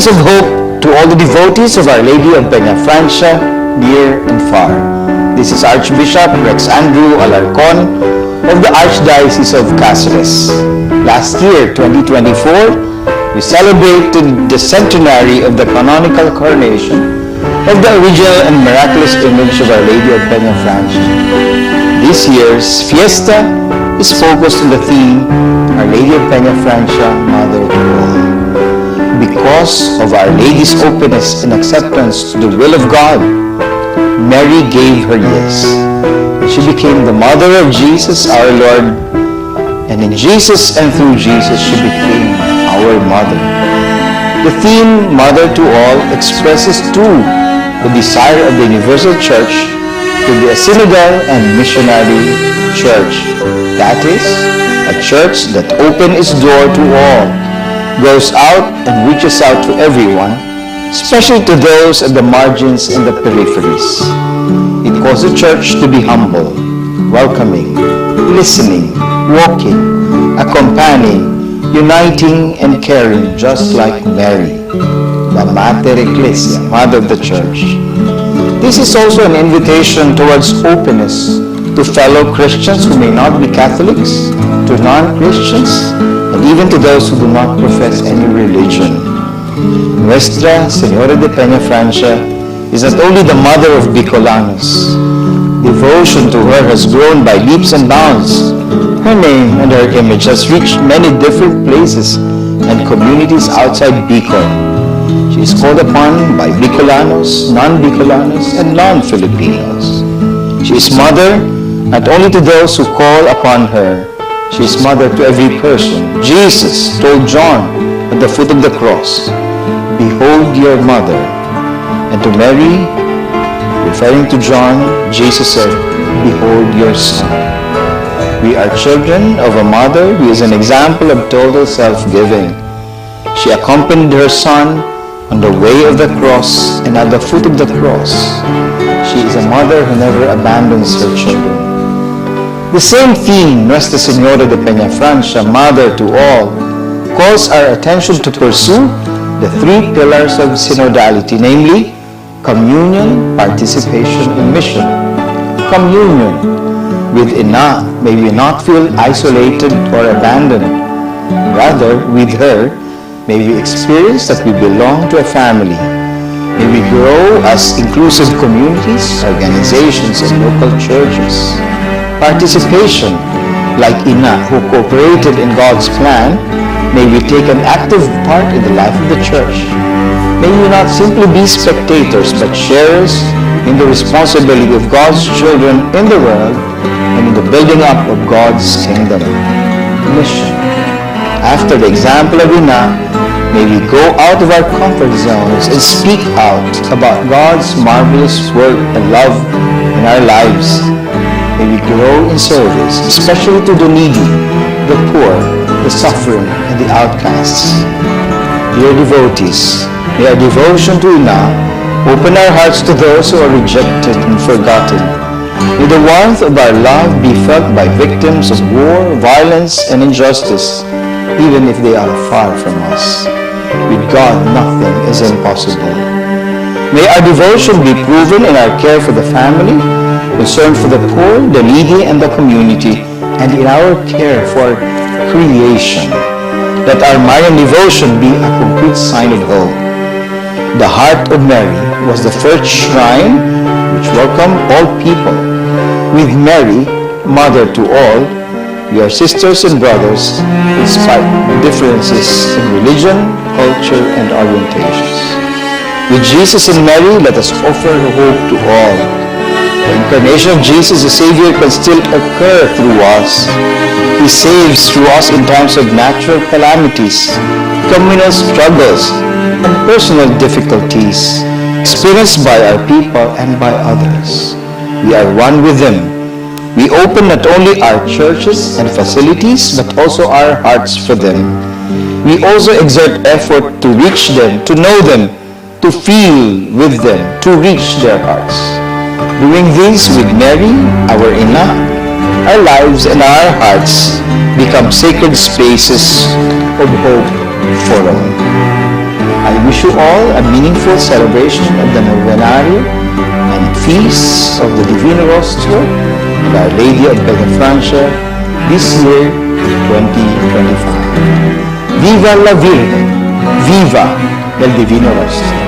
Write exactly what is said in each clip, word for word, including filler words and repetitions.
Of hope to all the devotees of Our Lady of Peñafrancia, near and far. This is Archbishop Rex Andrew Alarcon of the Archdiocese of Caceres. Last year, twenty twenty-four, we celebrated the centenary of the canonical coronation of the original and miraculous image of Our Lady of Peñafrancia. This year's fiesta is focused on the theme, Our Lady of Peñafrancia, Mother to All. Because of Our Lady's openness and acceptance to the will of God, Mary gave her yes. She became the mother of Jesus our Lord, and in Jesus and through Jesus she became our mother. The theme, Mother to All, expresses too the desire of the universal church to be a synodal and missionary church. That is, a church that opens its door to all, goes out and reaches out to everyone, especially to those at the margins and the peripheries. It calls the church to be humble, welcoming, listening, walking, accompanying, uniting, and caring just like Mary, the Mater Ecclesia, Mother of the Church. This is also an invitation towards openness to fellow Christians who may not be Catholics, to non-Christians, and even to those who do not profess any religion. Nuestra Señora de Peñafrancia is not only the mother of Bicolanos. Devotion to her has grown by leaps and bounds. Her name and her image has reached many different places and communities outside Bicol. She is called upon by Bicolanos, non-Bicolanos, and non-Filipinos. She is mother not only to those who call upon her, she is mother to every person. Jesus told John at the foot of the cross, "Behold your mother." And to Mary, referring to John, Jesus said, "Behold your son." We are children of a mother who is an example of total self-giving. She accompanied her son on the way of the cross and at the foot of the cross. She is a mother who never abandons her children. The same theme, Nuestra Señora de Peñafrancia, Mother to All, calls our attention to pursue the three pillars of synodality, namely communion, participation, and mission. Communion with Ina, may we not feel isolated or abandoned. Rather, with her, may we experience that we belong to a family. May we grow as inclusive communities, organizations, and local churches. Participation, like Ina who cooperated in God's plan, may we take an active part in the life of the church. May we not simply be spectators, but sharers in the responsibility of God's children in the world and in the building up of God's kingdom. Mission. After the example of Ina, may we go out of our comfort zones and speak out about God's marvelous work and love in our lives. May we grow in service, especially to the needy, the poor, the suffering, and the outcasts. Dear devotees, may our devotion to Ina open our hearts to those who are rejected and forgotten. May the warmth of our love be felt by victims of war, violence, and injustice, even if they are far from us. With God, nothing is impossible. May our devotion be proven in our care for the family, concern for the poor, the needy, and the community, and in our care for creation. Let our Marian devotion be a concrete sign of hope. The heart of Mary was the first shrine which welcomed all people. With Mary, Mother to all, we are sisters and brothers in spite of differences in religion, culture, and orientations. With Jesus and Mary, let us offer hope to all. The incarnation of Jesus the Savior can still occur through us. He saves through us in times of natural calamities, communal struggles, and personal difficulties experienced by our people and by others. We are one with them. We open not only our churches and facilities, but also our hearts for them. We also exert effort to reach them, to know them, to feel with them, to reach their hearts. Doing this with Mary, our Ina, our lives and our hearts become sacred spaces of hope for all. I wish you all a meaningful celebration of the Novenario and Feast of the Divino Rostro of Our Lady of Belafrancia this year, twenty twenty-five. Viva la Virgen! Viva el Divino Rostro!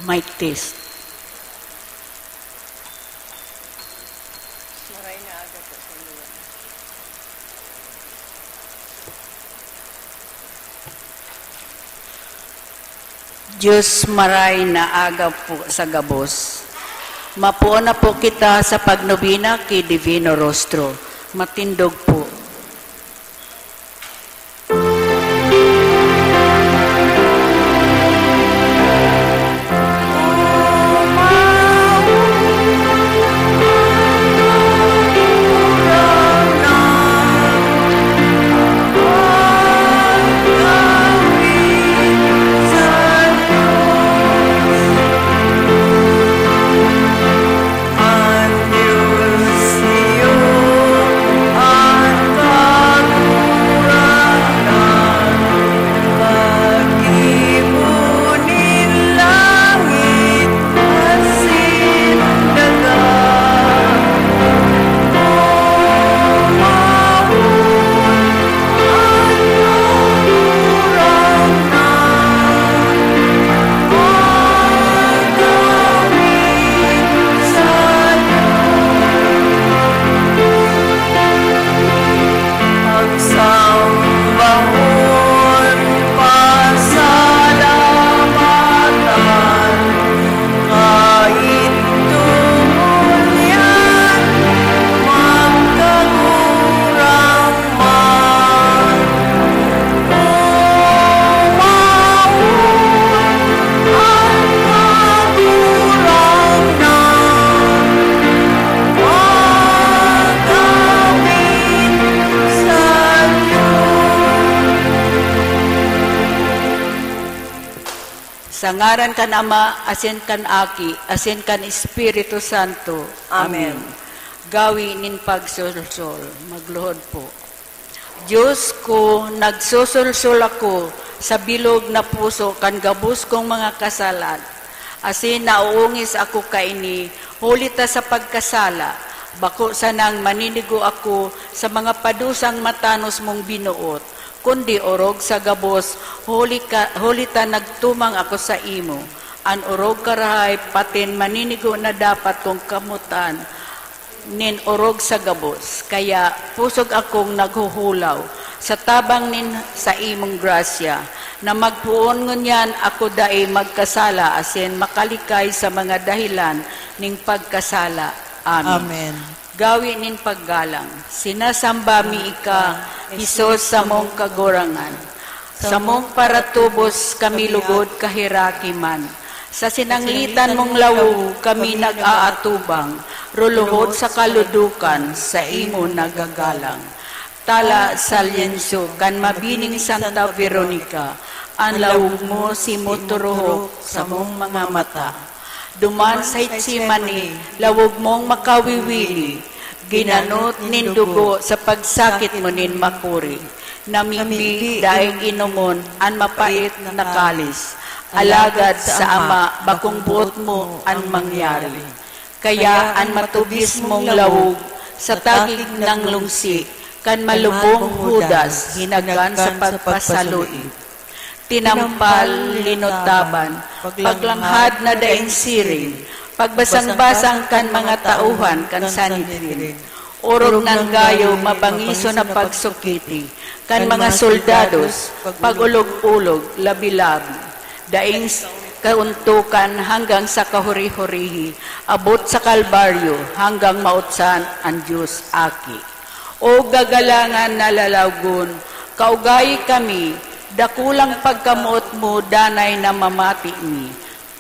Mic test. Diyos, maray na aga po sa gabos. Mapoon na po kita sa pagnobena ki Divino Rostro. Matindog po. Sa ngaran kan Ama, asin kan Aki, asin kan Espiritu Santo. Amen. Amen. Gawi nin pagsolsol. Magluhod po. Diyos ko, nagsosolsol ako sa bilog na puso kan gabos kong mga kasalan. Asin naoongis ako kaini, huli ta sa pagkasala, bako sanang maninigo ako sa mga padusang matanos mong binoot, kundi orog sa gabos, huli ka, huli ta nagtumang ako saimo. An orog karahay patin maninigo na dapat kong kamotan nin orog sa gabos. Kaya pusog akong naghuhulaw sa tabang nin saimong grasya, na magpoon ngunyan ako dai magkasala asin makalikay sa mga dahelan nin pagkasala. Amen. Amen. Gawi nin paggalang. Sinasamba mi ika, Jesus, samong Kagurangan. Samong paratubos kami lugod kaheraki man. Sa sinanglitan mong lawog kami nag-aatubang, ruluhod sa kaludukan, saimo nagagalang. Tala sa lyenso kan mabining Santa Veronica, an lawog mo simoturuhok samong mga mata. Duman sa Getsemani, lawog mong makawiwili, ginanot nin dugo sa pagsakit mo nin makuri. Namimi daing inomon an mapait na kalis, alagad sa Ama, bakong boot mo an mangyari. Kaya an matubis mong lawog sa tagig nang lungsi kan malubong Judas hinagan sa pagpasaluib. Tinampal, linutaban, paglanghad na daing siring, pagbasang-basang kan mga tauhan kan Sanhedrin. Orog nang gayo mabangiso na pagsukiti kan mga soldados, pag-olog-olog, labi-labi. Daing s-, kauntokan hanggang sa kahuri-hurihi, abot sa Kalbaryo hanggang mautsan an Dios Aki. O gagalangan na lalawogon, kaugayi kami, dakulang pagkamoot mo danay na mamati mi.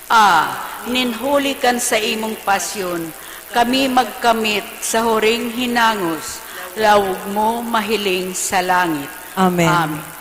A, nin huli kan saimong pasyon, kami magkamit sa huring hinangos, lawog mo mahiling sa langit. Amen. Amen.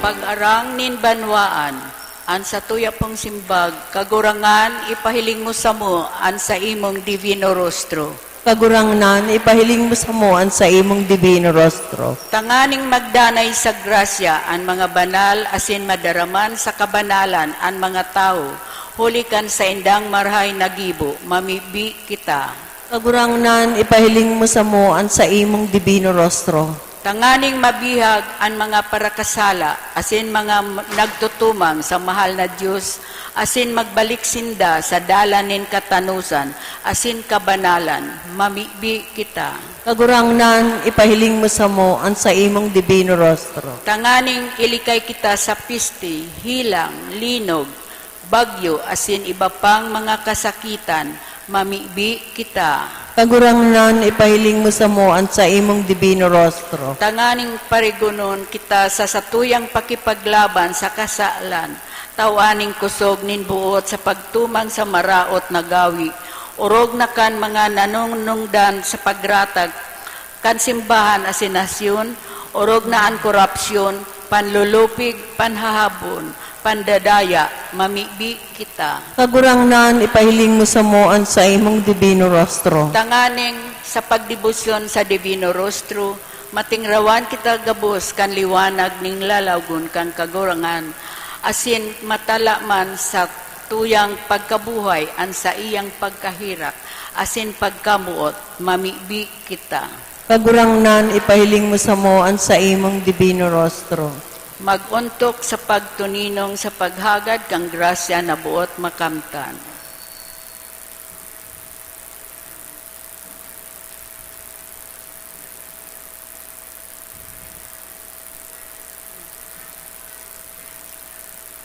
Pag-arang nin banwaan, an satuya pong simbag, Kagurangnan, ipahiling mo samo an saimong dibino rostro. Kagurangnan, ipahiling mo samo an saimong dibino rostro. Tanganing magdanay sa grasya an mga banal asin madaraman sa kabanalan an mga tawo, huli kan saindang marahay na gibo, mamibi kita. Kagurangnan, ipahiling mo samo an saimong dibino rostro. Tanganing mabihag an mga parakasala asin mga m-, nagtutumang sa mahal na Dios, asin magbalik sinda sa dalan nin katanosan asin kabanalan, mamibi kita. Kagurangnan, ipahiling mo samo an saimong dibino rostro. Tanganing ilikay kita sa piste, hilang, linog, bagyo, asin iba pang mga kasakitan, mamibi kita. Kagurangnan, ipahiling mo samo an saimong dibino rostro. Tanganing parigonon kita sa satuyang pakipaglaban sa kasalan, tawaning kosog nin boot sa pagtumang sa maraot na gawi, orog na kan mga nanunungdan sa pagratag kan simbahan asin nasyon, orog na an korapsyon, panlulupig, panhahabon, pandadaya, mamibi kita. Kagurangnan, ipahiling mo samo an saimong dibino rostro. Tanganing sa pagdebosyon sa dibino rostro, matingrawan kita gabos kan liwanag nin lalawogon kan Kagurangnan, asin matala man sa tuyang pagkabuhay an saiyang pagkaherak asin pagkamoot, mamibi kita. Kagurangnan, ipahiling mo samo an saimong dibino rostro. Mag-ontok sa pagtuninong sa paghagad kan grasya na boot makamtan.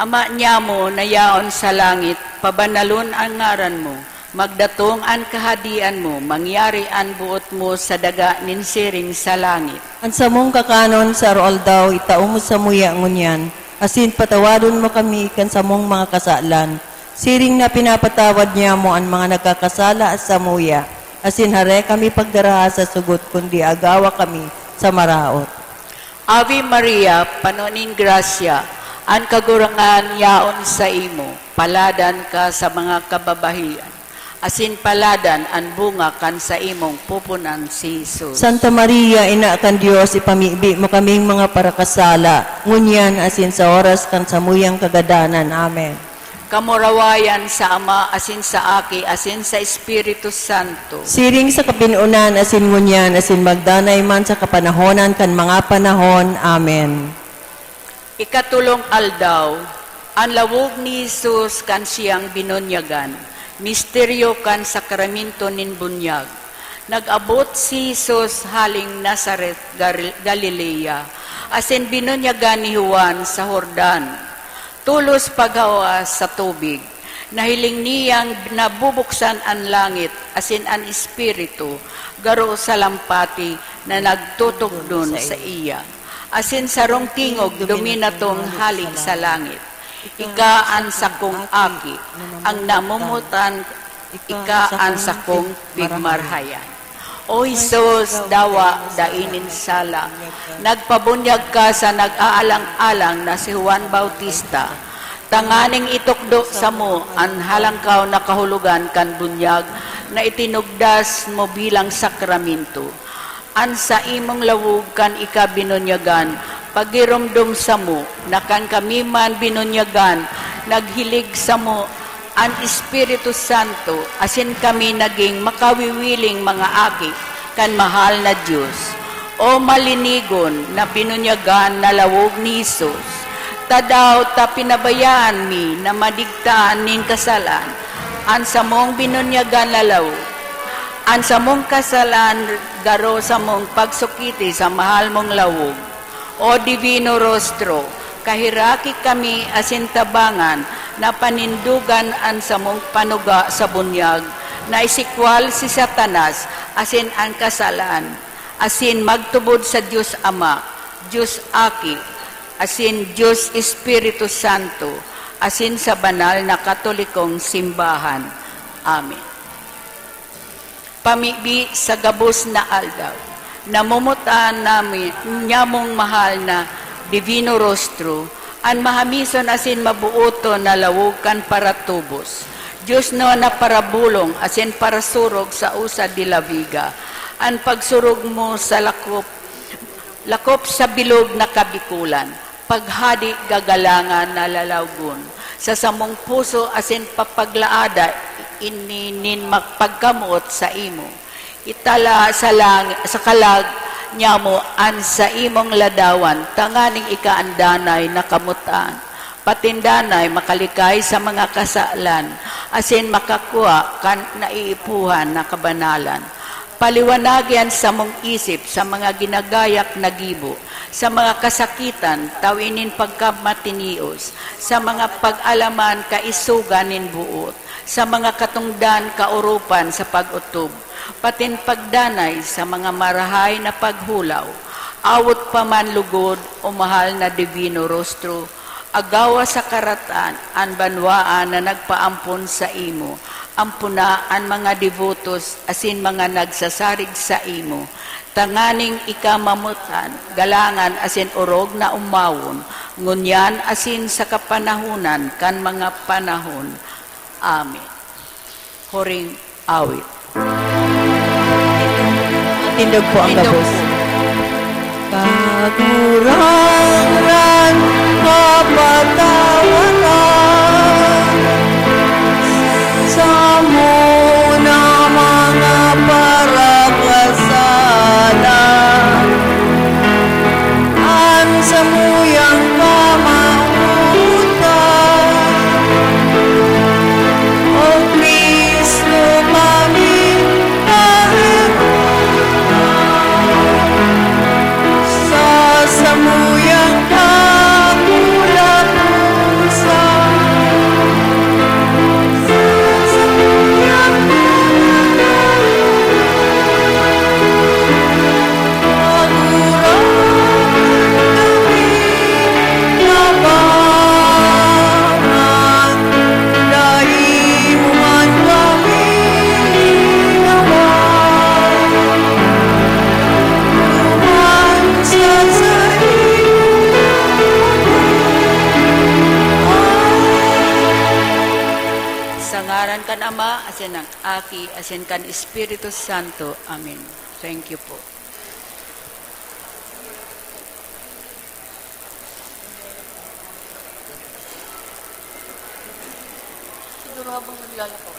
Ama nyamo na yaon sa langit, pabanalon an ngaran mo. Magdatong an Kahadean mo, mangyari an boot mo sa daga nin siring sa langit. An samong kakanon sa aroaldaw, itao mo samuya ngunyan, asin patawadon mo kami kan samong mga kasalan, siring na pinapatawad nyamo an mga nagkakasala samuya, asin hare kami pagdaraha sa sugot, kundi agawa kami sa maraot. Ave Maria, pano nin grasya, an Kagurangnan yaon saimo. Paladan ka sa mga kababahian, asin paladan an bunga kan saimong pupunan, si Jesus. Santa Maria, Ina kan Dios, ipamibi mo kaming mga parakasala, ngunyan asin sa oras kan samuyang kagadanan. Amen. Kamurawayan sa Ama, asin sa Aki, asin sa Espiritu Santo. Siring sa kapinonan, asin ngunyan, asin magdanay man sa kapanahonan kan mga panahon. Amen. Ikatolong aldaw, an lawog ni Jesus kan siyang binunyagan, misteryo kan sakramento nin bunyag. Nag-abot si Jesus haling Nazaret, Gar-, Galilea, asin binunyagan ni Juan sa Jordan. Tolos paghawas sa tubig, nahiling niyang nabubuksan an langit asin an Espiritu garo sa lampati na nagtutugdon saiya. Asin sarong tingog duminatong hale sa langit, "Ika an sakong Aki, an namomotan, ika an sakong pigmarahayan." O Jesus, dawa dai nin sala, nagpabunyag ka sa nag-aalang-alang na si Juan Bautista, tanganing itukdo samo an halangkaw na kahulogan kan bunyag na itinugdas mo bilang sakramento. An saimong lawog kan ika binunyagan, pagiromdom samo na kan kami man binunyagan, naghilig samo an Espiritu Santo, asin kami nagin makawiwiling mga aki kan mahal na Dios. O malinigon na binunyagan na lawog ni Jesus, tadaw ta pinabayaan mi na madigtaan nin kasalan an samong binunyagan na lawog? An samong kasalan garo samong pagsukiti sa mahal mong lawog. O Divino Rostro, kaheraki kami asin tabangan na panindogan an samong panuga sa bunyag na isikwal si Satanas asin an kasalan, asin magtubod sa Dios Ama, Dios Aki, asin Dios Espiritu Santo, asin sa banal na Katolikong simbahan. Amen. Pamibi sa gabos na aldaw, namomotan nami nyamong mahal na Divino Rostro, an mahamison asin mabooton na lawog kan paratubos. Dios na parabolong asin parasurog sa Osa de la Vega, an pagsurog mo sa lakop, lakop sa bilog na kabikulan, paghadi gagalangan na lalawgon, sa samong puso asin papaglaada ini nin mag-, pagkamoot sa imo. Itala sa lang-, sa kalag nyamo an saimong ladawan, tanganing ika an danay na kamotan, patin danay makalikay sa mga kasalan, asin makakua kan naiipuhan na kabanalan. Paliwanagi an samong isip sa mga ginagayak na gibo, sa mga kasakitan, tawi nin pagkamatinios, sa mga pag-alaman kaisogan nin boot, sa mga katongdan kaoropan sa pag-otob, patin pagdanay sa mga marahay na paghulaw. Awot pa man lugod, o mahal na Divino Rostro, agawa sa karatan an banwaan na nagpaampon saimo, ampona an mga debotos asin mga nagsasarig saimo, tanganing ika mamotan, galangan asin orog na omawon, ngunyan asin sa kapanahonan kan mga panahon. Amen. Huring awit. Tindog po ang gabos. Kagurangnan, papatawaran samo na mga parakasala. An samuyang kamautan, O Cristo, kami pahiwaga sa samuyang kakulakosan. Sa ngaran kan Ama, asin kan Aki, asin kan Espiritu Santo. Amen. Thank you po. Siguro habang naglalako.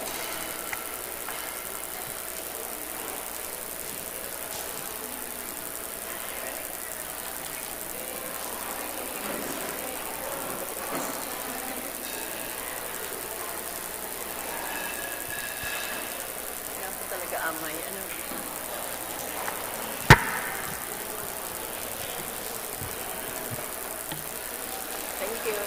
Kaya po talaga amay, ano? Thank you.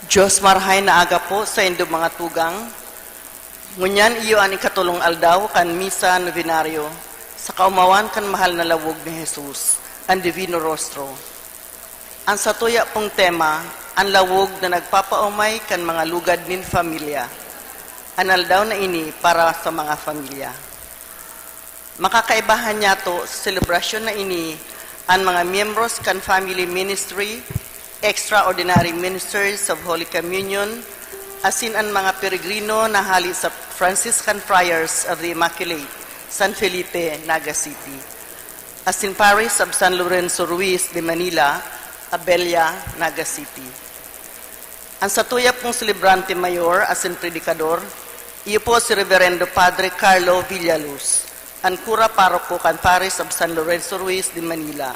Diyos, marahay na aga po sa indong mga tugang. Ngunyan iyo an ikatolong aldaw kan Misa Novenario sa kaomawan kan mahal na lawog ni Jesus, an Divino Rostro. An satuya pong tema, an lawog na nagpapaomay kan mga lugad nin familia. An aldaw na ini para sa mga familia. Makakaibahan niyato sa selebrasyon na ini an mga miyembros kan family ministry, extraordinary ministers of Holy Communion, asin an mga peregrino na hali sa Franciscan Friars of the Immaculate, San Felipe, Naga City, asin Parish of San Lorenzo Ruiz de Manila, Abella, Naga City. An satuya pong selebrante mayor asin predikador, iyo po si Reverendo Padre Carlo Villaluz, an kura paroko kan Parish of San Lorenzo Ruiz de Manila,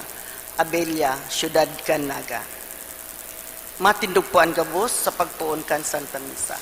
Abella, Siyudad kan Naga. Matindog po an gabos sa pagpoon kan Santa Misa.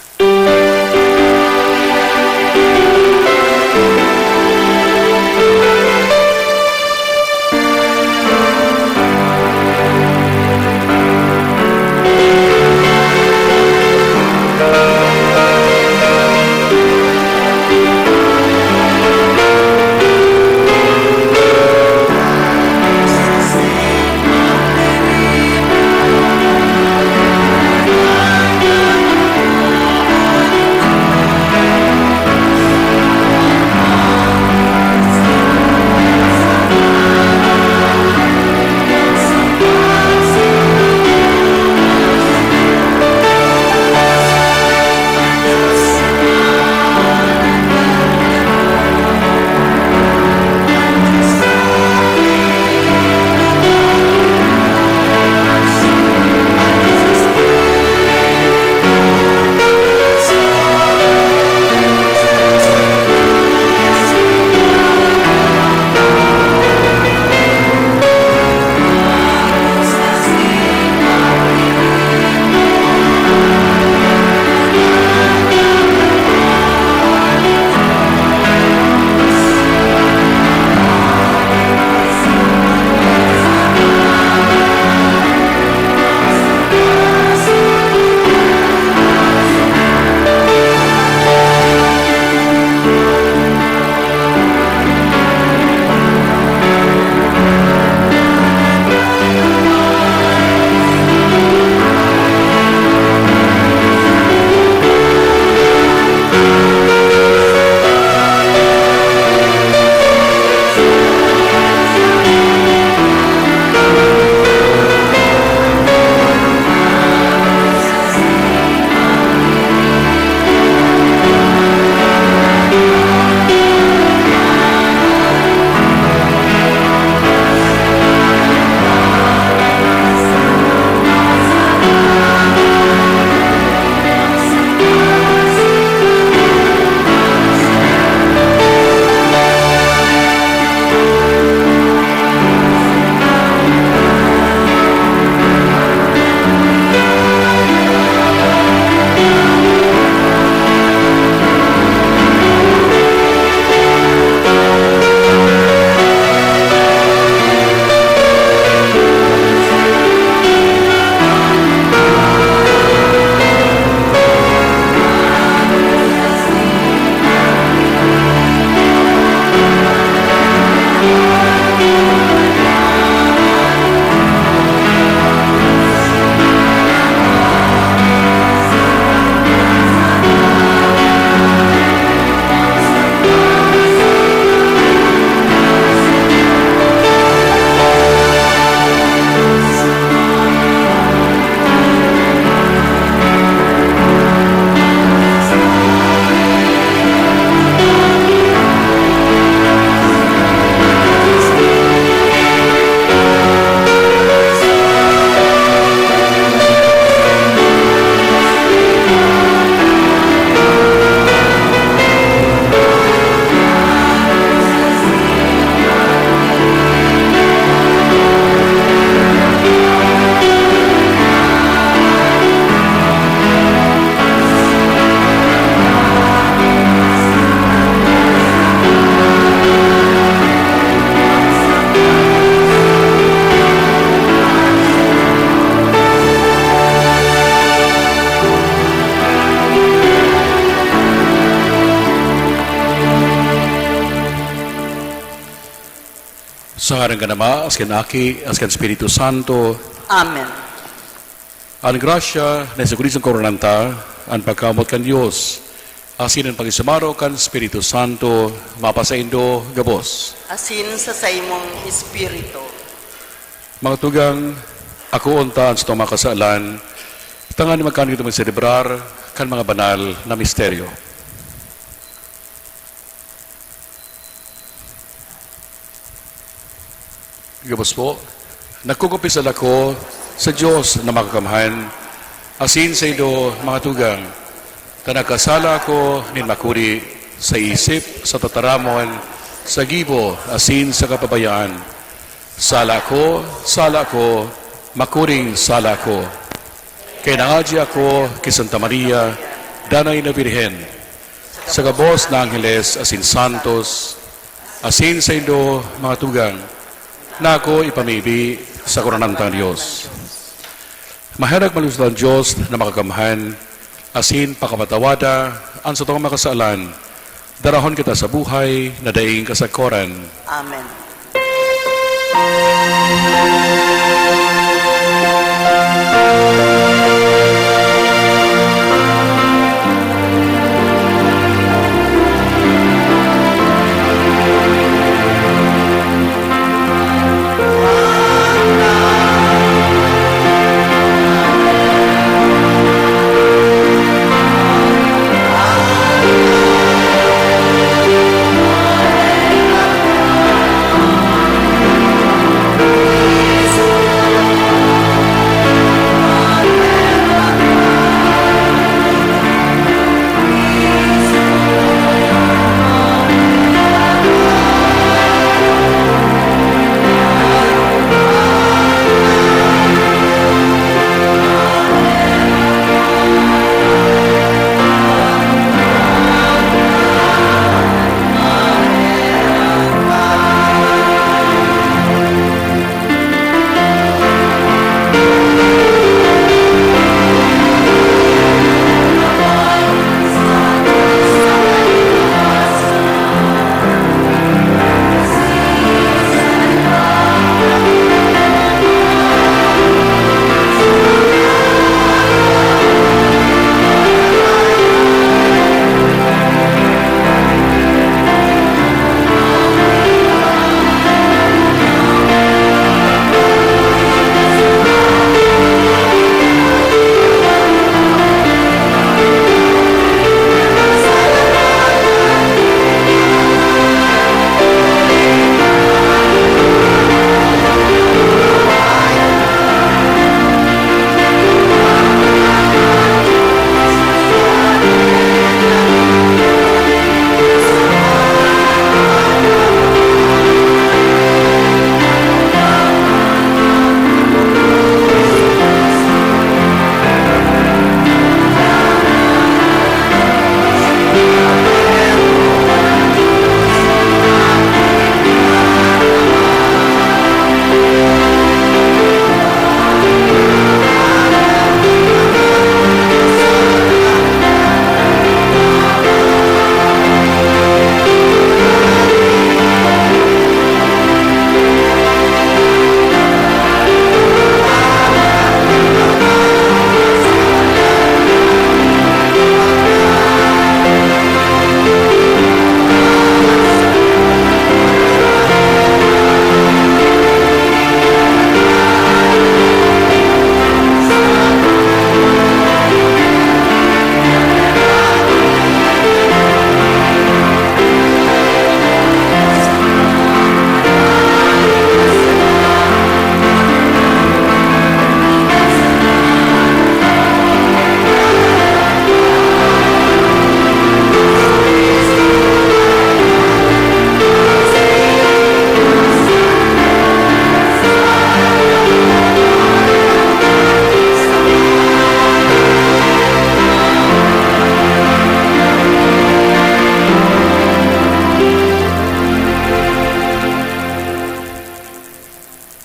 Sa ngaran kan Ama, asin kan Aki, asin kan Espiritu Santo. Amen. An grasya ni Jesu-Cristo Kagurangnan ta, an pagkamoot kan Dios, asin an pakisumaro kan Espiritu Santo, mapasaindo gabos. Asin sa saimong espiritu. Mga tugang, akoon ta an satong mga kasalan, tanganing magkaon kita magselebrar kan mga banal na misteryo. Gabos po, nagkukumpisal ako sa Dios na Makakamhan, asin saindo, mga tugang, ta nagkasala ako nin makuri sa isip, sa tataramon, sa gibo, asin sa kapabayaan. Sala ko, sala ko, makuring sala ko. Kaya nangadyi ako ki Santa Maria, Danay na Birhen, sa gabos na angheles asin santos, asin saindo, mga tugang, na ako ipamibi sa Kagurangnan tang Dios. Maherak malugsad an Dios na Makakamhan, asin pakapatawada an satong mga kasalan, darahon kita sa buhay na daing kasagkoran. Amen.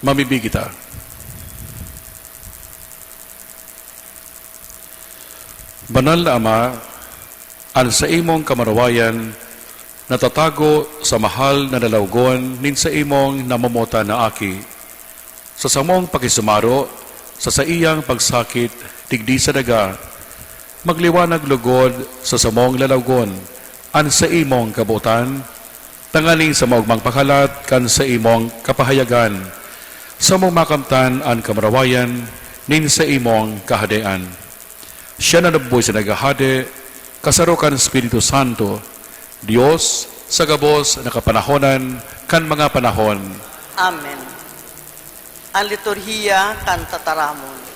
Mamibi kita. Banal na Ama, an saimong kamurawayan natatago sa mahal na lalawgon nin saimong namomotan na Aki. Sa samong pakisumaro, sa saiyang pagsakit digdi sa daga, magliwanag lugod sa samong lalawgon an saimong kabotan, tanganing sa maogmang paghalat kan saimong kapahayagan, samong makamtan an kamurawayan nin saimong Kahadean. Siya na nabubuhay sa naghahade, kasaro kan Espiritu Santo, Dios, sa gabos na kapanahonan kan mga panahon. Amen. Ang liturhiya kan tataramon.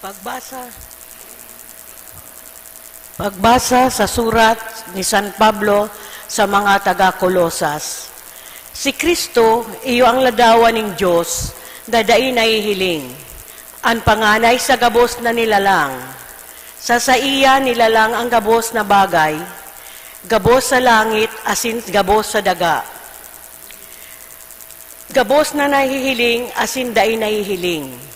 Pagbasa. Pagbasa sa surat ni San Pablo sa mga taga Colosas. Si Cristo iyo ang ladawan nin Dios na dai nahihiling. An panganay sa gabos na nilalang. Sa saiya nilalang ang gabos na bagay, gabos sa langit asin gabos sa daga. Gabos na nahihiling asin dai nahihiling.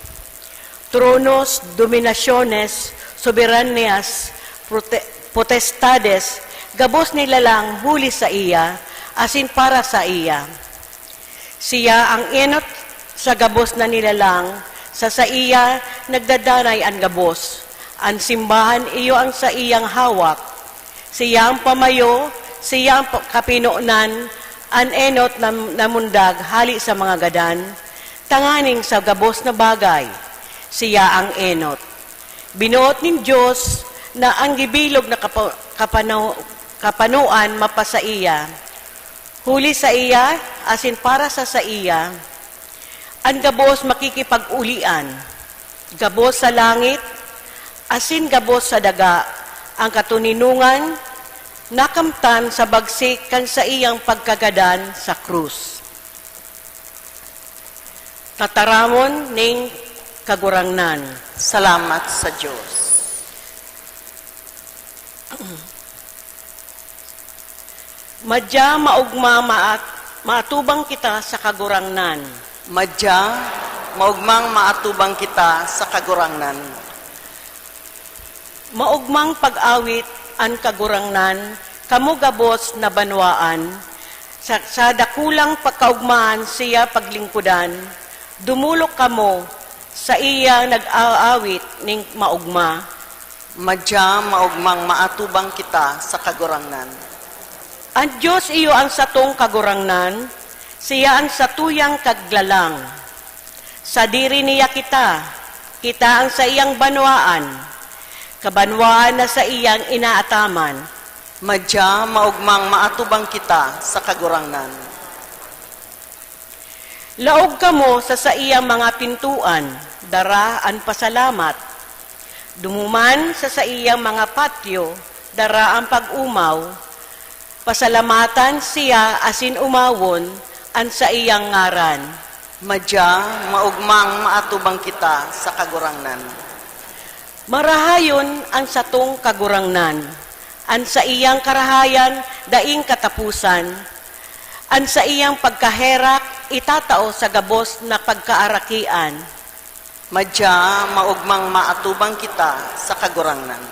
Tronos, dominasiones, soberanias, prote-, potestades, gabos nilalang huli saiya asin para saiya. Siya ang enot sa gabos na nilalang, sa saiya nagdadanay an gabos. An simbahan iyo ang saiyang hawak. Siya ang pamayo, siya ang pa-, kapinonan, an enot na namundag hale sa mga gadan, tanganing sa gabos na bagay, siya ang enot. Binoot nin Dios na an gibilog na kapa-, kapano-, kapanoan mapasaiya. Huli saiya asin para sa saiya, an gabos makikipag-ulian, gabos sa langit, asin gabos sa daga, an katoninongan nakamtan sa bagsik kan saiyang pagkagadan sa krus. Tataramon nin Kagurangnan. Salamat sa Dios. Madya maogma maat-, maatubang kita sa Kagurangnan. Madya maogmang maatubang kita sa Kagurangnan. Maogmang pag-awit an Kagurangnan, kamo gabos na banwaan, sa, sa dakulang pagkaogmahan siya paglingkodan, dumolok kamo, saiya nag-aawit nin maogma. Madya maogmang maatubang kita sa Kagurangnan. An Dios iyo an satong Kagurangnan, siya an satuyang Kaglalang. Sadiri niya kita, kita an saiyang banwaan, kabanwaan na saiyang inaataman. Madya maogmang maatubang kita sa Kagurangnan. Laog kamo sa saiyang mga pintoan, dara an pasalamat. Dumuman sa saiyang mga patyo, dara an pag-omaw. Pasalamatan siya asin omawon an saiyang ngaran. Madya, maogmang maatubang kita sa Kagurangnan. Marahayon an satong Kagurangnan, an saiyang karahayan daing kataposan, an saiyang pagkaherak itatao sa gabos na pagkaarakian. Madya, maogmang maatubang kita sa Kagurangnan.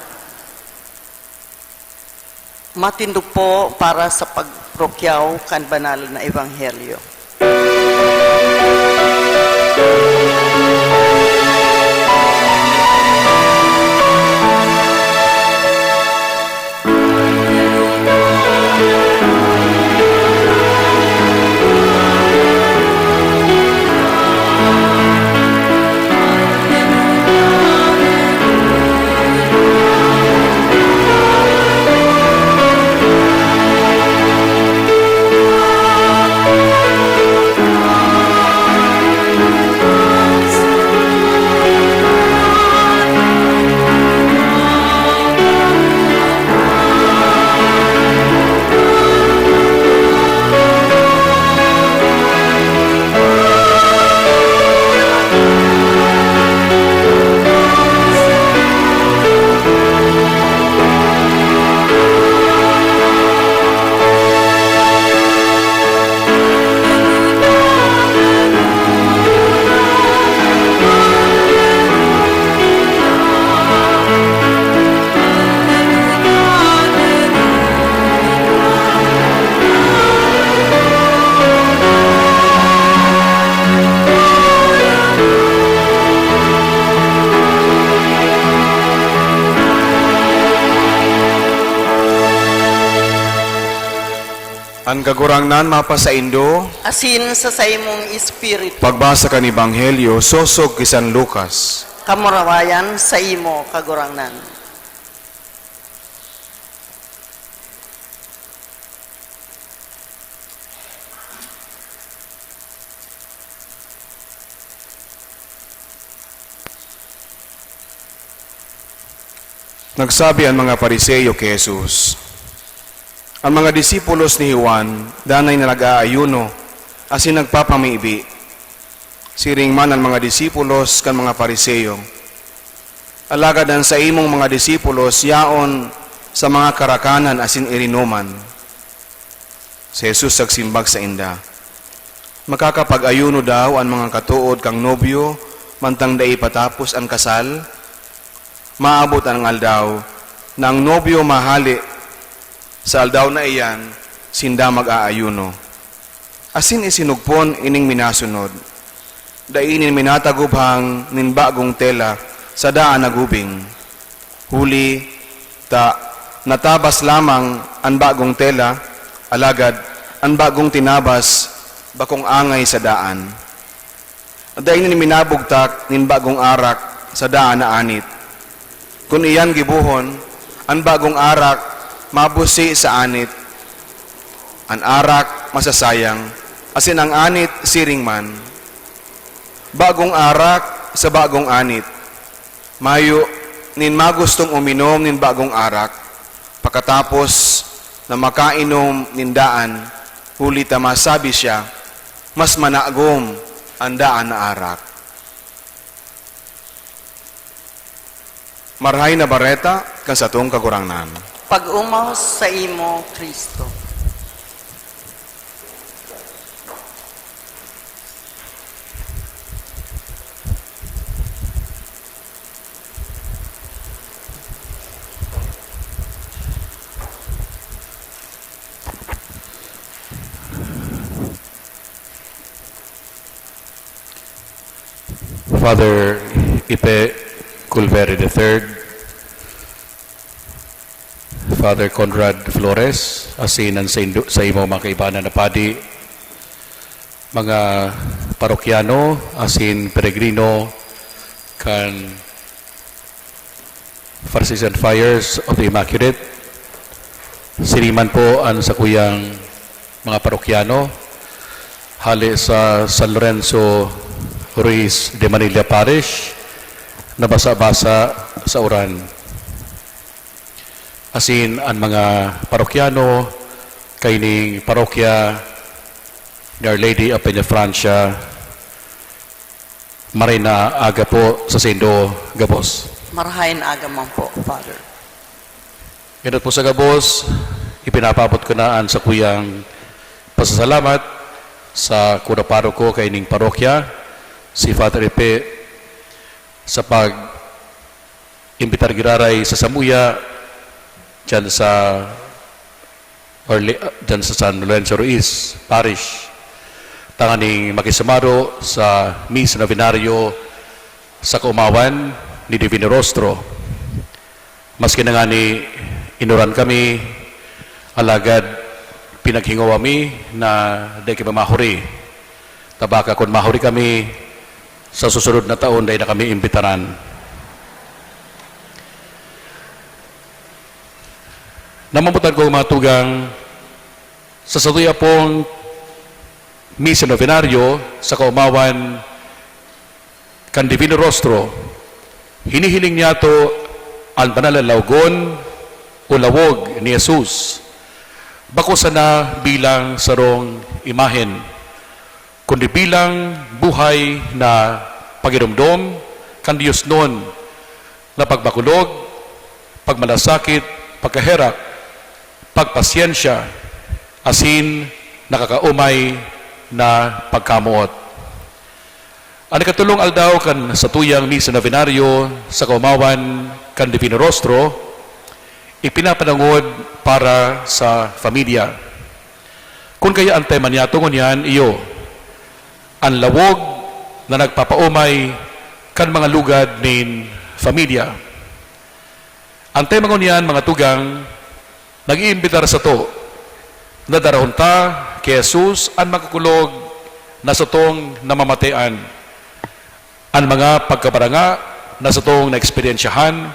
Matindog po para sa pagparokyaw kan banal na ebanghelyo. An Kagurangnan mapasaindo. Asin sa saimong espiritu. Pagbasa kan Ebanghelyo sosog ki San Lucas. Kamurawayan saimo, Kagurangnan. Nagsabi an mga Fariseo ki Jesus, "An mga disipulos ni Juan danay na nag-aayuno asin nagpapamibi. Siring man an mga disipulos kan mga Fariseo. Alagad an saimong mga disipulos yaon sa mga karakanan asin irinoman." Si Jesus nagsimbag sainda, "Makakapag-ayuno daw an mga katood kan nobyo mantang dai pa tapos an kasal? Maabot an aldaw na an nobyo mahale. Sa aldaw na iyan, sinda mag-aayuno." Asin isinugpon ining minasunod, "Dai nin minataguphang nin bagong tela sa daan na gubing. Huli ta natabas lamang an bagong tela, alagad an bagong tinabas bakong angay sa daan. Dai nin minabugtak nin bagong arak sa daan na anit. Kun iyan gibohon, an bagong arak mabusi sa anit, an arak masasayang, asin an anit siring man. Bagong arak sa bagong anit. Mayo nin magustong uminom nin bagong arak, pakatapos na makainom nin daan, huli ta masabi siya, 'Mas managom an daan na arak.'" Marahay na Bareta kan satong Kagurangnan. Pag-omaw saimo, Cristo. Father Ipe Culveri the third, Father Conrad Flores, asin an saindo, saimo mga kaibanan na padi, mga parokyano asin peregrino kan Franciscan Friars of the Immaculate. Siring man po an sakuyang mga parokyano hale sa San Lorenzo Ruiz de Manila Parish na basa-basa sa uran. Asin an mga parokyano kaining parokya ni Our Lady of Peñafrancia, maray na aga po sa saindo gabos. Marahay na aga man po, Father. Enot po sa gabos, ipinapaabot ko na an sakuyang pasasalamat sa kuna paroko kaining parokya, si Father Epe, sa pag-imbitar giraray sa samuya, dyan sa or li-, ah, dyan sa San Lorenzo Ruiz Parish, tanganing makisumaro sa Misa Novenario sa kaomawan ni Divino Rostro. Maski na ngani inuran kami, alagad pinaghingowa mi na dai kami mahuri. Ta baka kun mahuri kami, sa susunod na taon, dai na kami imbitaran. Namamutad ko, mga tugang, sa satuya pong Misa Novenario sa kaomawan kan Divino Rostro, hinihiling niyato an banal na lawgon o lawog ni Jesus, bako sana bilang sarong imahen, kundi bilang buhay na pagiromdom kan diosnon na pagbakulog, pagmalasakit, pagkaherak, pagpasyensya, asin nakakaomay na pagkamoot. An ikatolong aldaw kan satuyang Misa Novenario sa kaomawan kan Divino Rostro, ipinapanangod para sa familya. Kun kaya an tema niyato ngunyan iyo, an lawog na nagpapaomay kan mga lugad nin familya. An tema ngunyan, mga tugang, nag-iimbitar sato Dadarahon ta ki Jesus an mga kulog na satong namamatean, an mga pagkabaranga na satong naeksperyensyahan,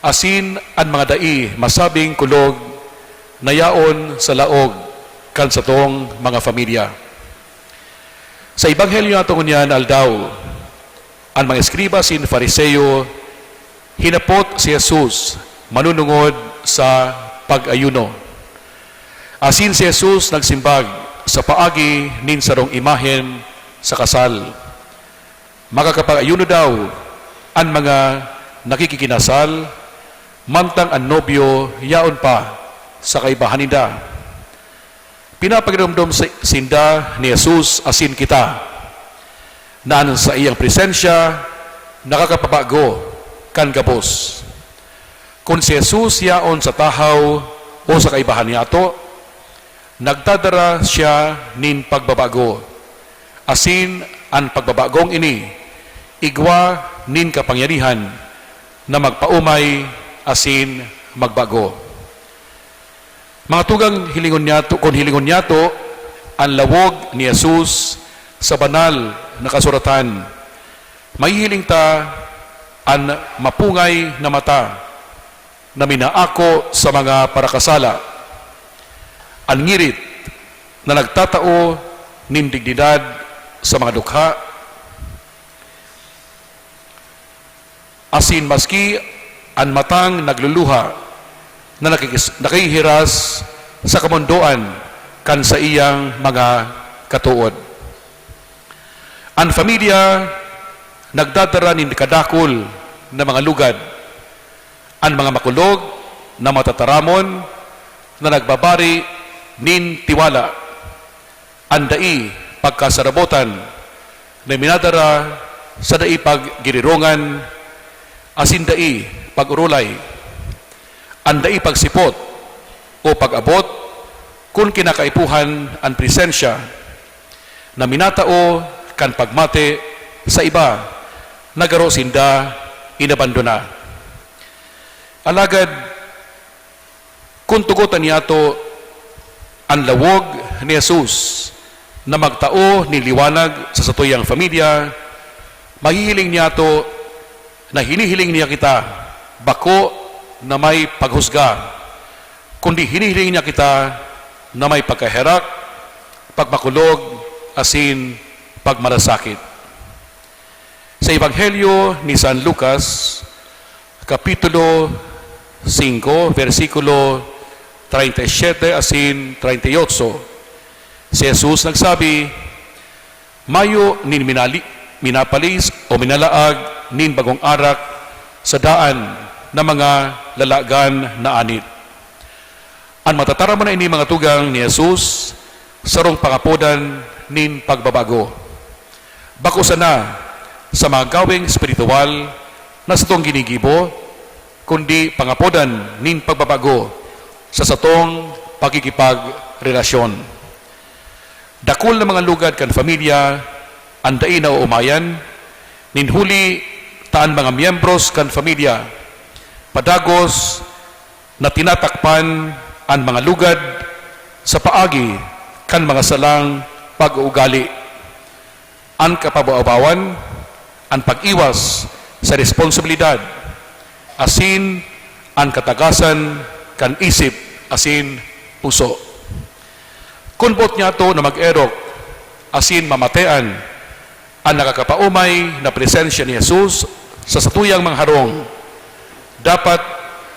asin an mga dai masabing kulog na yaon sa laog kan satong mga pamilya. Sa Ebanghelyo nato ngunyan aldaw, an mga eskriba asin Fariseo hinapot si Jesus manunungod sa pag-ayuno. Asin si Jesus nagsimbag sa paagi nin sarong imahen sa kasal. Makakapag-ayuno daw an mga nakikikinasal, mantang an nobyo yaon pa sa kaibahan ninda. Pinapakiramdom si-, sinda ni Jesus asin kita na an saiyang presensya nakakapabago kan gabos. Kun si Jesus yaon sa tahaw o sa kaibahan niyato, nagdadara siya nin pagbabago, asin an pagbabagong ini igwa nin kapangyarihan na magpaomay asin magbago. Mga tugang, hilingon niyato, kun hilingon niyato an lawog ni Jesus sa banal na kasuratan, mahihiling ta an mapungay na mata na minaako sa mga parakasala, an ngirit na nagtatao nin dignidad sa mga dukha, asin maski an matang nagluluha na nakikis-, nakihiras sa kamondoan kan saiyang mga katood. An pamilya nagdadara nin kadakul na mga lugad. An mga makulog na matataramon na nagbabari nin tiwala. An dai pagkasarabotan na minadara sa dai paggirirongan asin dai pag-orolay. An dai pagsipot o pag-abot kun kinakaipuhan an presensya na minatao kan pagmate sa iba na garo sinda inabandona. Alagad, kun tugotan niyato an lawog ni Jesus na magtao nin liwanag sa satuyang pamilya, mahihiling niyato na hinihiling niya kita bako na may paghusga, kundi hinihiling niya kita na may pagkaherak, pagmakulog, asin pagmarasakit. Sa Ebanghelyo ni San Lucas, Kapitulo singko, bersikulo treinta y siete asin treinta y ocho, si Jesus nagsabi, "Mayo nin minali-, minapalis o minalaag nin bagong arak sa daan na mga lalagan na anit." An matataramon na ini, mga tugang, ni Jesus, sarong pangapodan nin pagbabago. Bako sana sa mga gaweng espirituwal na satong ginigibo, kundi pangapodan nin pagbabago sa satong pakikipagrelasyon. Dakul na mga lugad kan pamilya an dai naoomayan, nin huli ta an mga miyembros kan pamilya padagos na tinatakpan an mga lugad sa paagi kan mga salang pag-uugali, an kapabaw-abawan, an pag-iwas sa responsibilidad, asin an katagasan kan isip asin puso. Kun boot niyato na mag-erok asin mamatean an nakakapaomay na presensya ni Jesus sa satuyang mga harong, dapat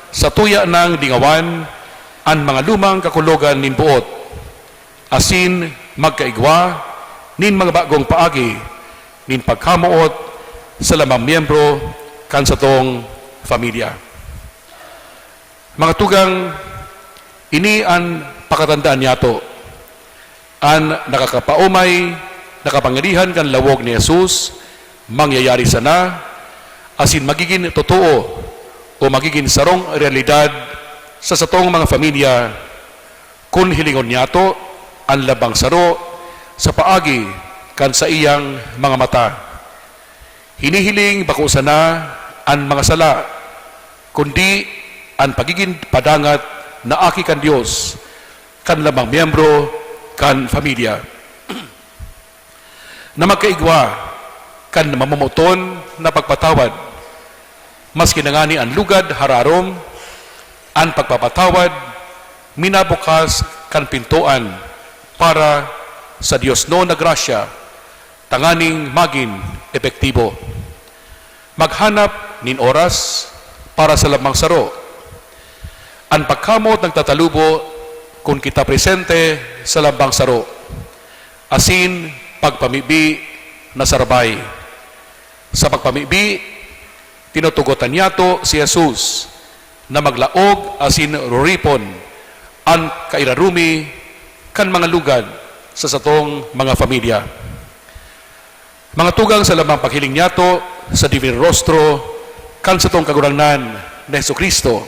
satuya nang lingawan an mga lumang kakulogan nin boot, asin magkaigwa nin mga bagong paagi nin pagkamoot sa lamang miyembro kan satong pamilya. Mga tugang, ini an pakatandaan niyato. An nakakapaomay na kapangyarihan kan lawog ni Jesus mangyayari sana, asin magigin totoo o magigin sarong realidad sa satong mga pamilya kun hilingon niyato an labang saro sa paagi kan saiyang mga mata. Hinihiling bako sana an mga sala, kundi an pagigin padangat na aki kan Dios, kan lamang miyembro kan pamilya na magkaigwa kan mamomoton na pagpatawad. Maski na ngani an lugad hararom, an pagpapatawad minabukas kan pintoan para sa diosnon na grasya tanganing magin epektibo. Maghanap nin oras para sa lambang saro. An pagkamoot nagtatalubo kun kita presente sa lambang saro, asin pagpamibi na sarabay. Sa pagpamibi, tinutugotan niyato si Jesus na maglaog asin ruripon an kairarumi kan mga lugad sa satong mga pamilya. Mga tugang, sa lamang paghiling niyato sa divino rostro kan satong Kagurangnan na Jesu-Cristo,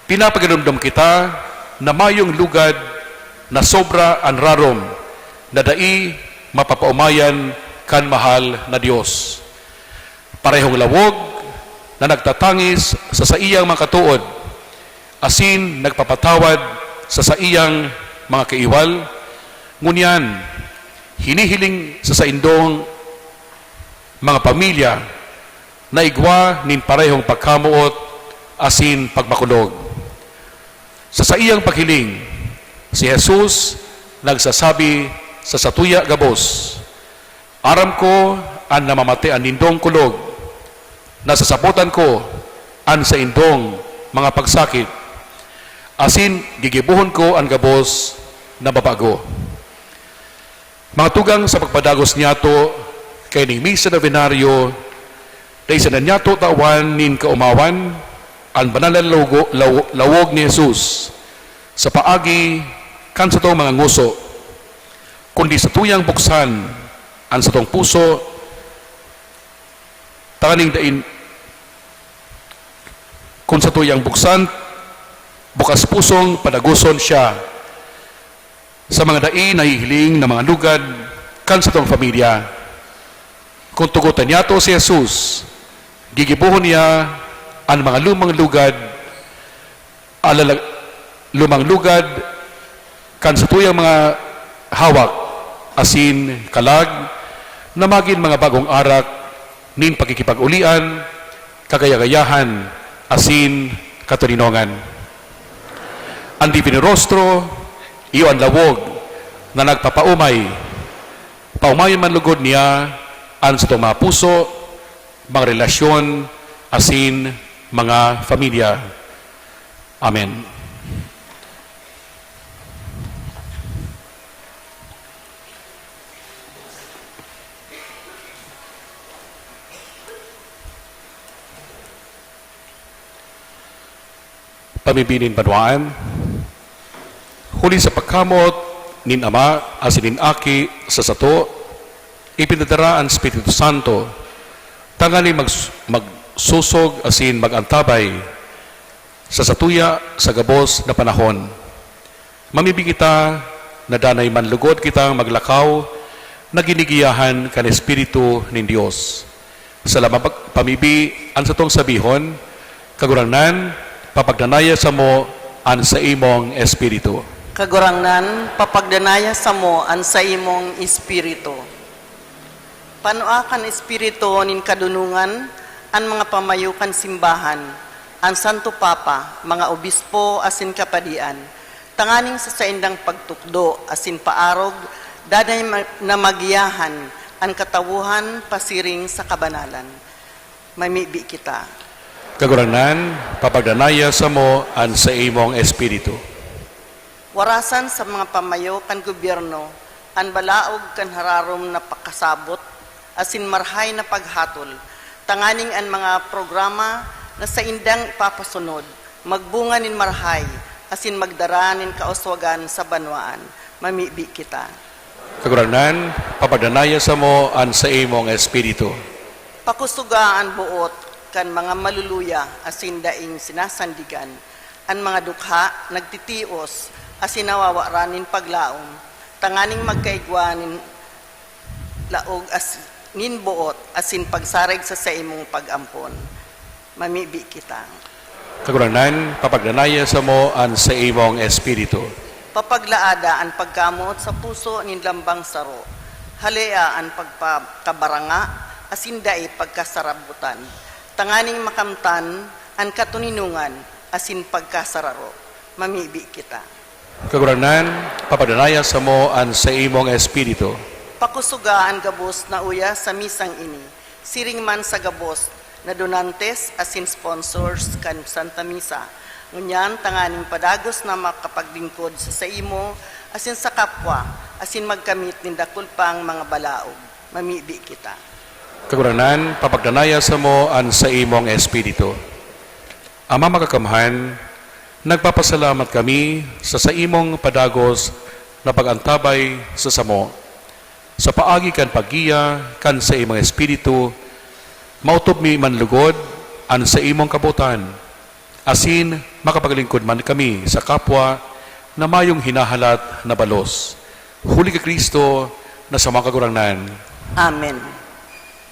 pinapaginomdom kita na mayong lugad na sobra an rarom na dai mapapaomayan kan mahal na Dios. Parehong lawog na nagtatangis sa saiyang mga katood, asin nagpapatawad sa saiyang mga kaiwal, ngunyan, hinihiling sa saindong mga pamilya na igwa nin parehong pagkamoot asin pagmakulog. Sa saiyang paghiling, si Jesus nagsasabi sa satuya gabos, "Aram ko an namamatean nindong kulog, nasasabotan ko an saindong mga pagsakit, asin gigibohon ko an gabos na babago." Mga tugang, sa pagpadagos niyato kaining misa novenario, dai sana niyato tawan nin kaomawan an banal na lawo-, lawo-, lawog ni Jesus sa paagi kan satong mga ngoso, kundi satuyang buksan an satong puso tanganing dain, kun satuyang buksan, bukas pusong padagoson siya sa mga dai nahihiling na mga lugad kan satong pamilya. Kun tugotan niyato si Jesus, gigibohon niya an mga lumang lugad, alalag-, lumang lugad kan satuyang mga hawak asin kalag na magin mga bagong arak nin pakikipag-ulian, kagayagayahan, asin katoninongan. An divino rostro, iyo an lawog na nagpapaomay. Paomayon man lugod niya an satong mga puso, mga relasyon, asin mga pamilya. Amen. Pamibi nin banwaan. Huli sa pagkamoot nin Ama asin nin Aki sa sato, ipinadara an Espiritu Santo tanganing mag-, magsosog asin mag-antabay sa satuya sa gabos na panahon. Mamibi kita na danay man lugod kitang maglakaw na ginigiyahan kan Espiritu nin Dios. Sa lamang pag-, pamibi, an satong sabihon, "Kagurangnan, papagdanaya samo an saimong Espiritu." Kagurangnan, papagdanaya samo an saimong Espiritu. Panua kan Espiritu nin kadunongan an mga pamayo kan simbahan, an Santo Papa, mga obispo asin kapadian, tanganing sa saindang pagtukdo asin paarog, danay ma-, na magiyahan an katawohan pasiring sa kabanalan. Mamibi kita. Kagurangnan, papagdanaya samo an saimong Espiritu. Warasan sa mga pamayo kan gobyerno an balaog kan hararom na pakasabot asin marhay na paghatol, tanganing an mga programa na saindang ipapasunod magbunga nin marhay asin magdara nin kauswagan sa banwaan. Mamibi kita. Kagurangnan, papagdanaya samo an saimong Espiritu. Pakusoga an boot kan mga maluluya asin daing sinasandigan, an mga dukha nagtitios asin nawawaran nin paglaom, tanganing magkaigwa nin laog as-, nin boot asin pagsarag sa saimong pag-ampon. Mamibi kita. Kagurangnan, papagdanaya samo an saimong Espiritu. Papaglaada an pagkamoot sa puso nin lambang saro, halea an pagpakabaranga asin dai pagkasarabutan, tanganing makamtan an katoninongan asin pagkasararo. Mamibi kita. Kagurangnan, papagdanaya samo an saimong Espiritu. Pakusoga an gabos na uya sa misang ini, siring man sa gabos na donantes asin sponsors kan Santa Misa, ngunyan tanganing padagos na makapaglingkod sa saimo asin sa kapwa, asin magkamit nin dakul pang mga balaog. Mamibi kita. Kagurangnan, papagdanaya samo an saimong Espiritu. Ama Makakamhan, nagpapasalamat kami sa saimong padagos na pag-antabay sa samo. Sa paagi kan paggiya kan saimong Espiritu, maotob mi man lugod an saimong kabotan, asin makapaglingkod man kami sa kapwa na mayong hinahalat na balos. Huli ki Cristo na samong Kagurangnan. Amen.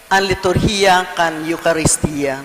An liturhiya kan Eukaristia.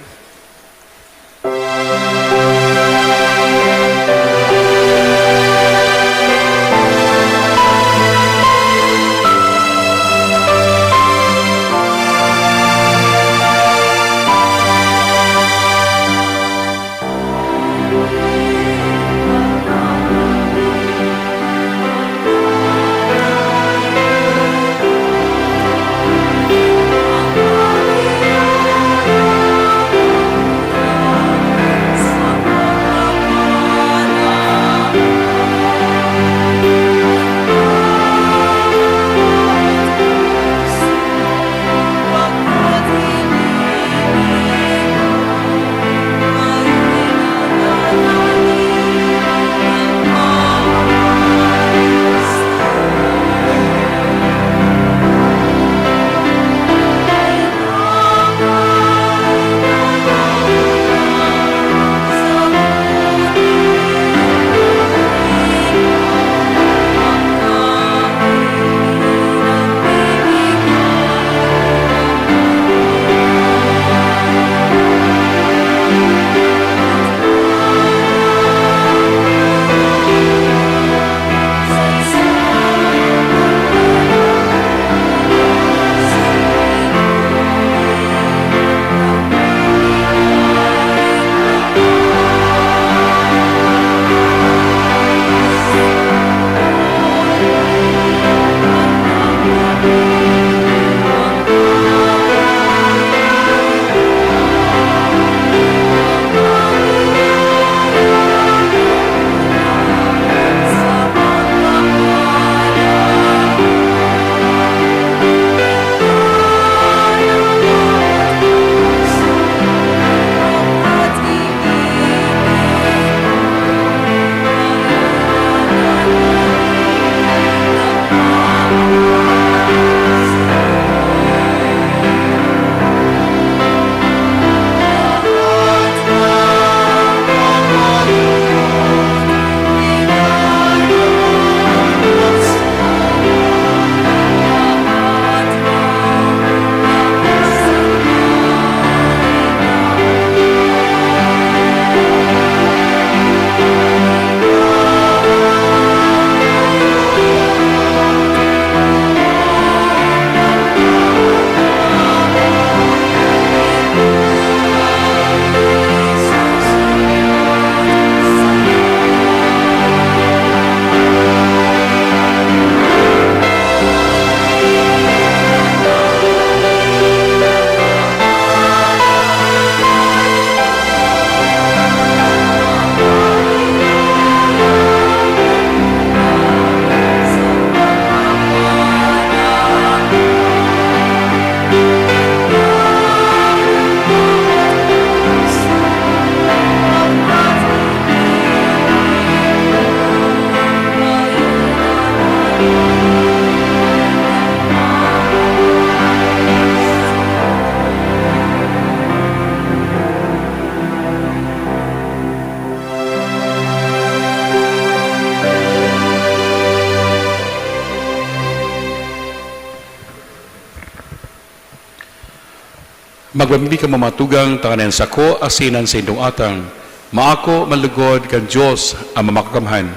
Magmamibi kamo, mga tugang, tanganing an sako asin an saindong atang maako man lugod kan Dios Ama Makakamhan.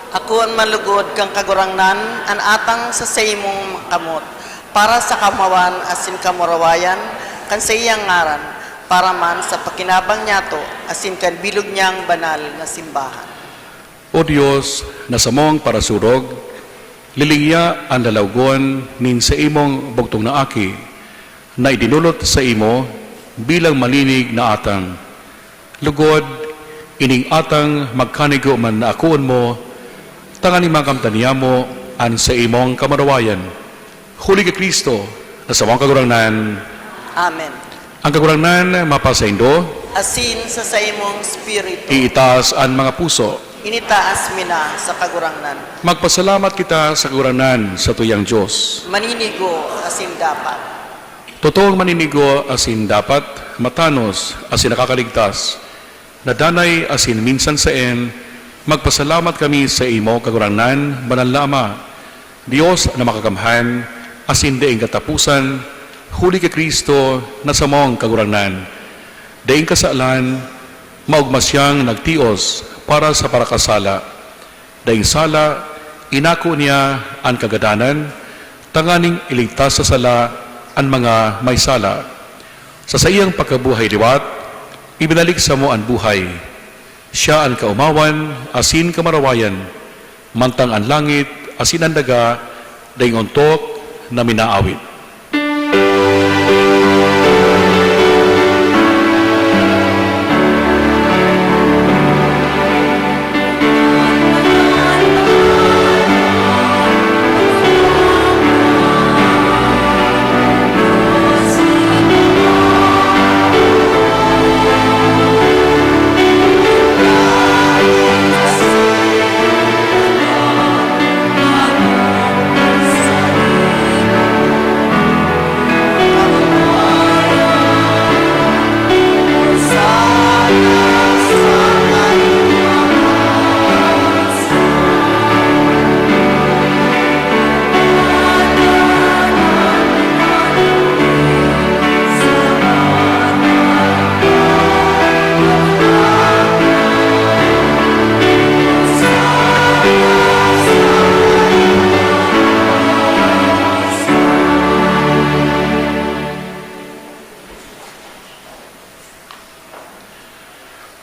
Akoon man lugod kan Kagurangnan an atang sa saimong kamot, para sa kamawan asin kamurawayan kan saiyang ngaran, para man sa pakinabang niyato asin kan bilog niyang banal na simbahan. O Dios, na samong parasurog, lilingya an lalawgon nin saimong bugtong na Aki, na idinulot saimo bilang malinig na atang. Lugod, ining atang magkanigo man na akoon mo, tanganing makamtan niyamo an saimong kamurawayan. Huli ki Cristo, na samong Kagurangnan. Amen. An Kagurangnan mapasaindo. Asin sa saimong espiritu. Iitaas an mga puso. Initaas mi na sa Kagurangnan. Magpasalamat kita sa Kagurangnan, satuyang Dios. Maninigo asin dapat. Totoong maninigo asin dapat, matanos asin nakakaligtas, na danay asin minsan saen, magpasalamat kami saimo, Kagurangnan, Banal na Ama, Dios na makakamhan asin daing kataposan, huli ki Cristo na samong Kagurangnan. Daing kasalan, maogma siyang nagtios para sa parakasala. Daing sala, inako niya an kagadanan, tanganing iligtas sa sala an mga may sala. Sa saiyang pagkabuhay liwat, ibinalik samo an buhay. Siya an kaomawan asin kamurawayan, mantang an langit asin an daga daing ontok na minaawit.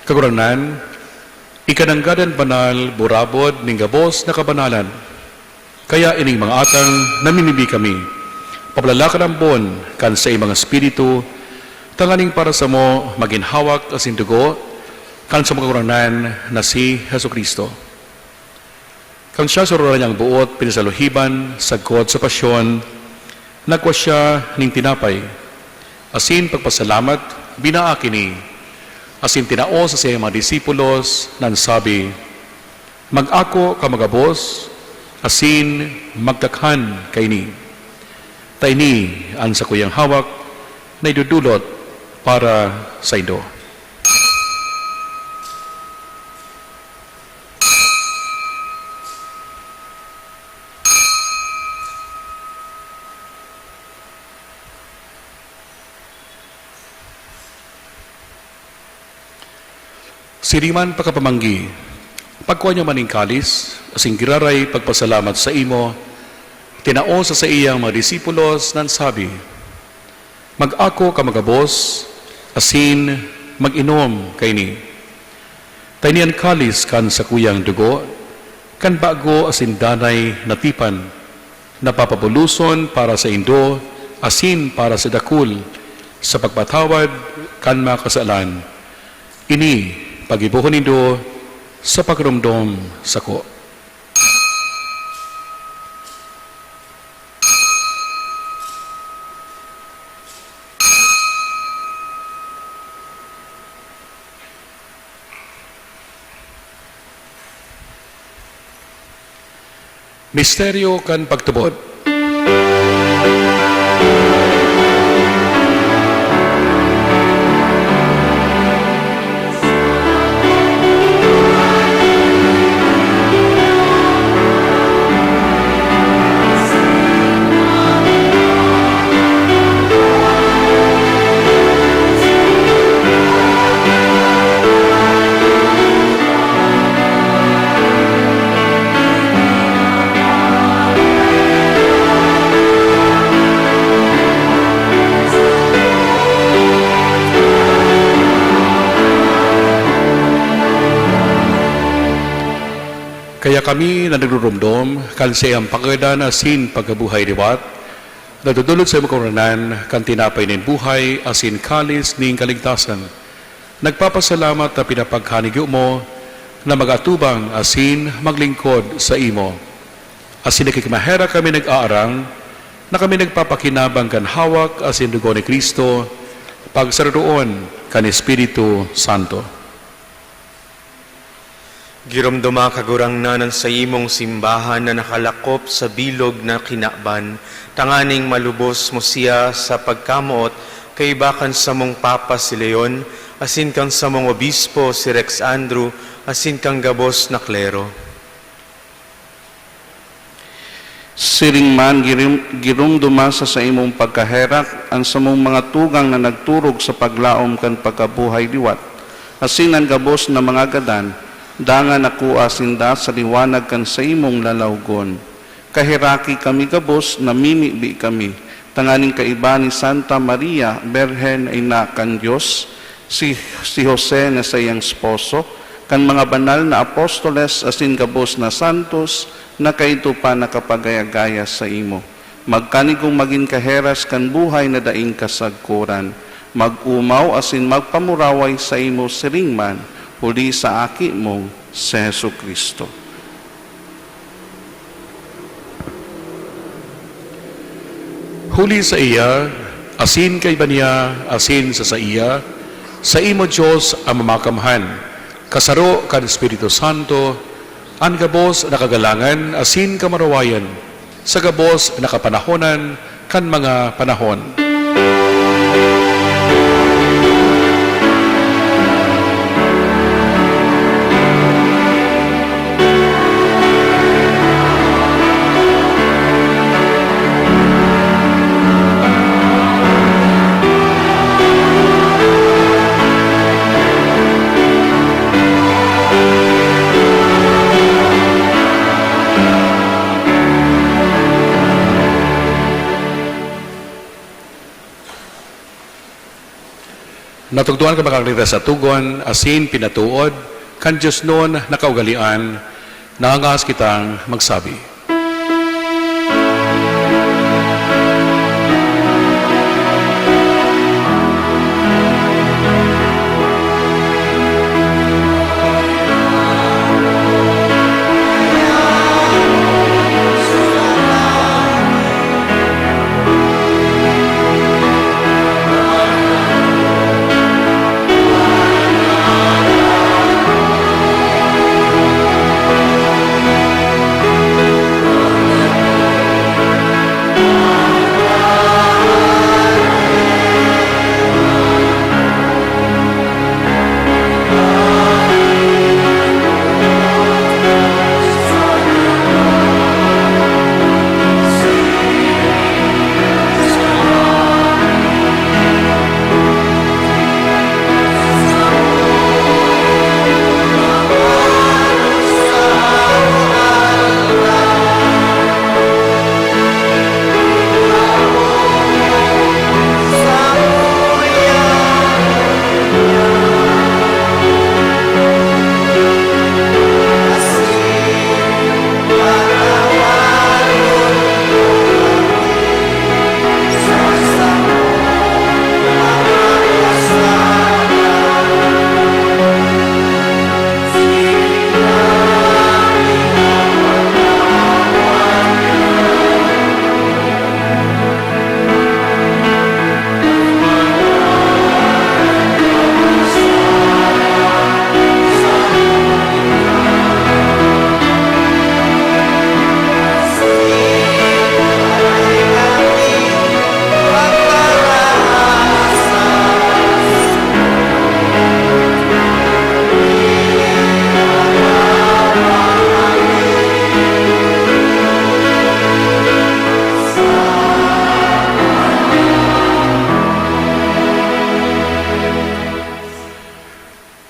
Kagurangnan, ika nanggad an banal, burabod nin gabos na kabanalan. Kaya ining mga atang namimibi kami, pablalakan ambon kan saimong Espiritu, tanganing para samo magin hawak asin dugo kan samong Kagurangnan na si Jesu-Cristo. Kan siya sururan niyang boot pinasaluhiban sagkod sa pasyon, nagkua siya nin tinapay, asin pagpasalamat, binaak ini, asin tinao sa saiyang mga disipulos, na nagsabi, "Mag-ako kamo gabos, asin magkakan kaini. Ta ini an sakuyang hawak na idodolot para saindo." Siring man pakapamanggi, pagkua niya man nin kalis, asin giraray pagpasalamat saimo, tinao sa saiyang mga disipulos, na nagsabi, "Mag-ako kamo gabos, asin mag-inom kaini. Ta ini an kalis kan sakuyang dugo, kan bago asin danay na tipan, na papabuloson para saindo asin para sa dakul sa pagpatawad kan mga kasalan. Ini paggibohon nindo sa pagiromdom sako." Misteryo kan pagtubod. Kaya kami na nagrurumdom kan saiyang pagkagadan asin pagkabuhay liwat, nagdodolot sa imong Kagurangnan kan tinapay nin buhay asin kalis nin kaligtasan. Nagpapasalamat na pinapagkanigyo mo na mag-atubang asin maglingkod saimo. Asin nakikimaherak kami nag-aarang na kami nagpapakinabang kan hawak asin dugo ni Cristo, pagsarudoon kan Espiritu Santo. Giromdoma, Kagurangnan, an saimong simbahan na nakalakop sa bilog na kinaban, tanganing malubos mo siya sa pagkamoot kaiba kan samong Papa si Leon, asin kan samong Obispo si Rex Andrew, asin kan gabos na klero. Siring man, girim-, giromdoma sa saimong pagkaherak an samong mga tugang na nagturog sa paglaom kan pagkabuhay liwat, asin an gabos na mga gadan, dangan nakua sinda sa liwanag kan saimong lalawgon. Kaheraki kami gabos, namimibi kami, tanganing kaiba ni Santa Maria, Birhen na Ina kan Dios, si, si Jose na saiyang esposo, kan mga banal na apostoles asin gabos na santos na kaidto pa nakapagaya-gaya saimo. Magkanigong magin kaheras kan buhay na daing kasagkoran. Mag-omaw asin magpamuraway saimo siring man, huli sa Aki mong si Jesu-Cristo. Huli saiya, asin kaiba niya, asin sa saiya, saimo, Dios, an Mamakamhan, kasaro kan Espiritu Santo, an gabos na kagalangan asin kamurawayan, sa gabos na kapanahonan kan mga panahon. Natugdoan kan mga kaligtas sa tugon, asin pinatuod kan diosnon na kaugalean, nangangahas kitang magsabi.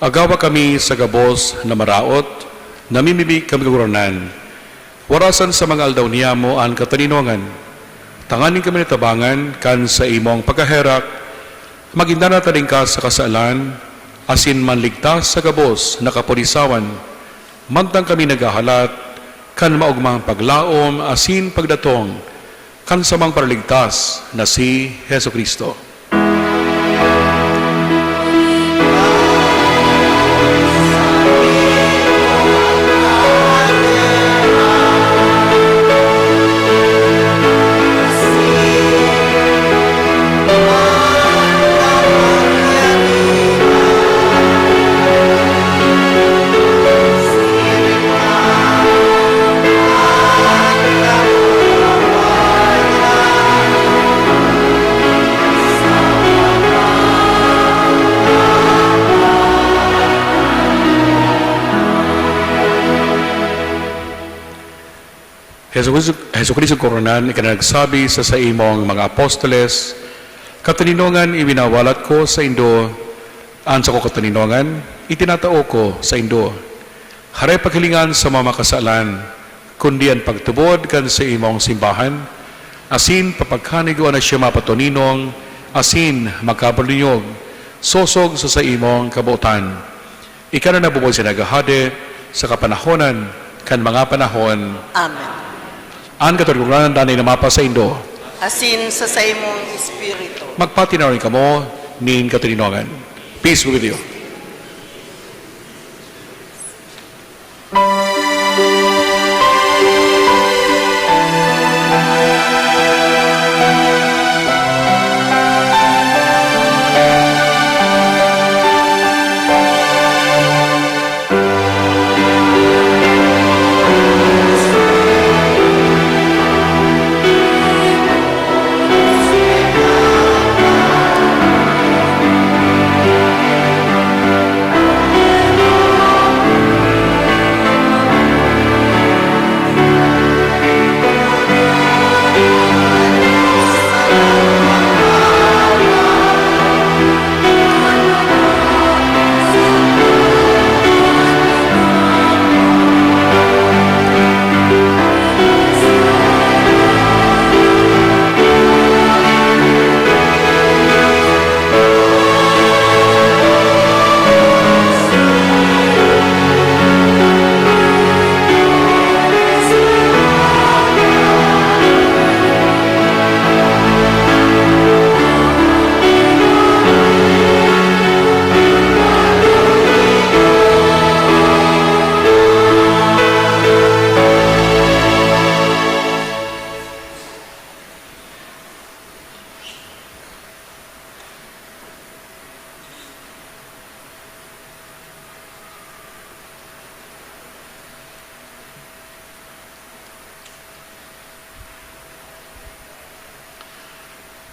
Agawa kami sa gabos na maraot, namimibi kami, Kagurangnan. Warasan sa mga aldaw niyamo an kataninongan, tanganing kami natabangan kan saimong pagkaherak, magin dana talingkas sa kasalan, asin manligtas sa gabos na kapulisawan, mantang kami naghahalat kan maogmang paglaom asin pagdatong kan samong Paraligtas na si Jesu-Cristo. Jesu-, Jesu-Cristo Koronan, ika na nagsabi sa saimong mga apostoles, "Katoninongan iwinawalat ko saindo, an sako katoninongan itinatao ko saindo." Haray paghilingan sa mga makasalan, kundi an pagtubod kan saimong simbahan, asin papagkanigwa na siya mapatoninong asin magkabaluyog, sosog sa saimong kabotan. Ika na nabubuhay sa naghahade sa kapanahonan kan mga panahon. Amen. An katoninongan danay na mapasaindo. Asin sa saimong espiritu. Magpatinawan kamo nin katoninongan. Peace be with you.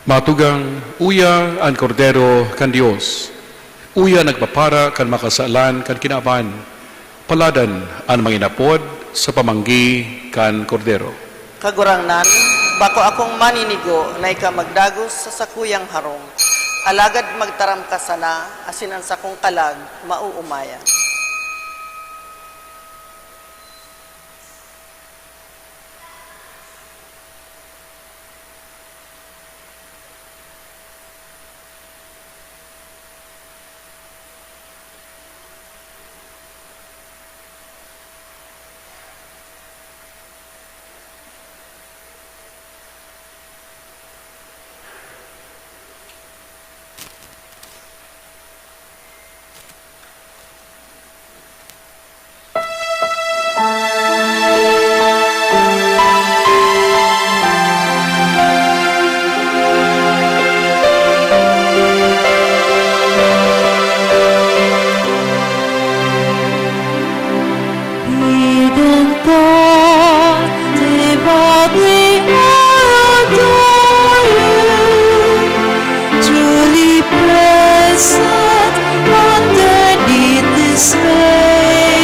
Mga tugang, uya an Kordero kan Dios. Uya nagpapara kan makasalan kan kinaban. Paladan an manginapod sa pamanggi kan Kordero. Kagurangnan, bako akong maninigo na ika magdagos sa sakuyang harong. Alagad magtaram ka sana, asin an sakong kalag maoomayan. Truly present underneath His face,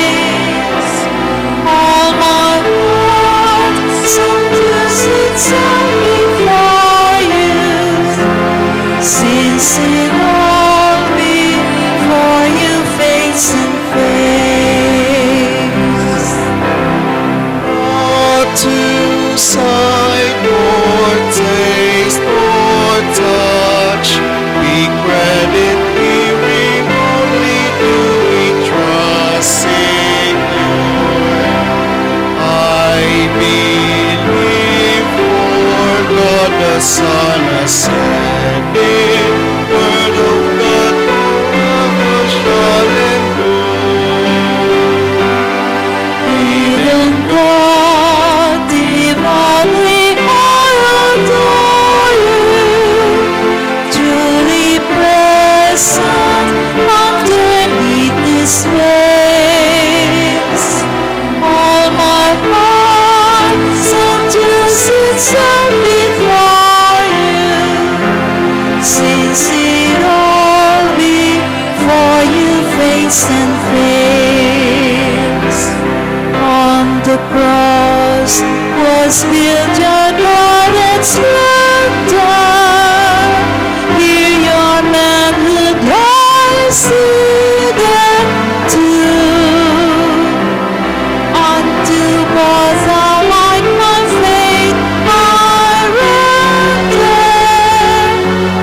all my heart subdues itself before you, since it all before you face and face. Not to sight nor taste nor touch, be granted hearing only do we trust, Savior. I Sana sending word of God to others shall endure. Even God, devoutly I adore you, truly present underneath this face. All my heart subdues itself before you, since it all before you face and face. On the cross was built your glorious splendor. Here your manhood lies hidden too. Unto bosom like my faith I render,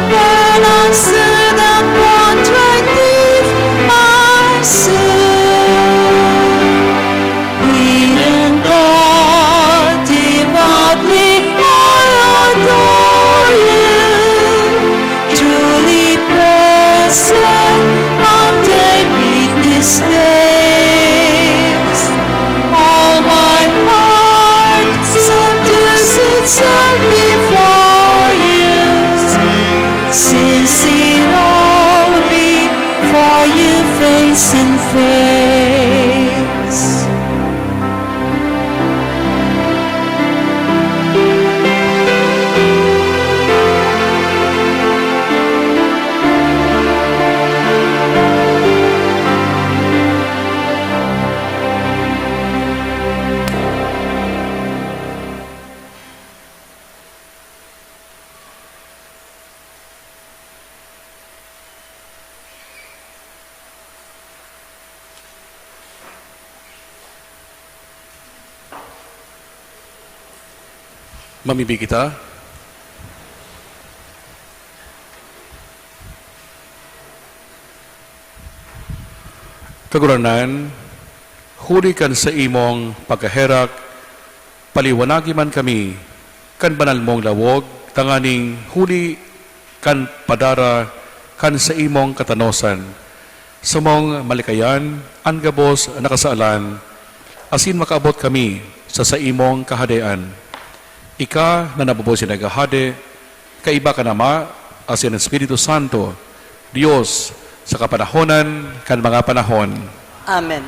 and unto the contrite give I sue. Hidden God, devoutly I adore you. Truly present underneath this face. All my heart subdues itself before you, since it all before you face and face. Mamibi kita. Kagurangnan, huli kan saimong pagkaherak, paliwanagi man kami kan banal mong lawog, tanganing huli kan padara kan saimong katanosan, samong malikayan an gabos na kasalan, asin makaabot kami sa saimong Kahadean. Ika na nabubuhay asin naghahade, kaiba kan Ama asin Espiritu Santo, Dios, sa kapanahonan kan mga panahon. Amen.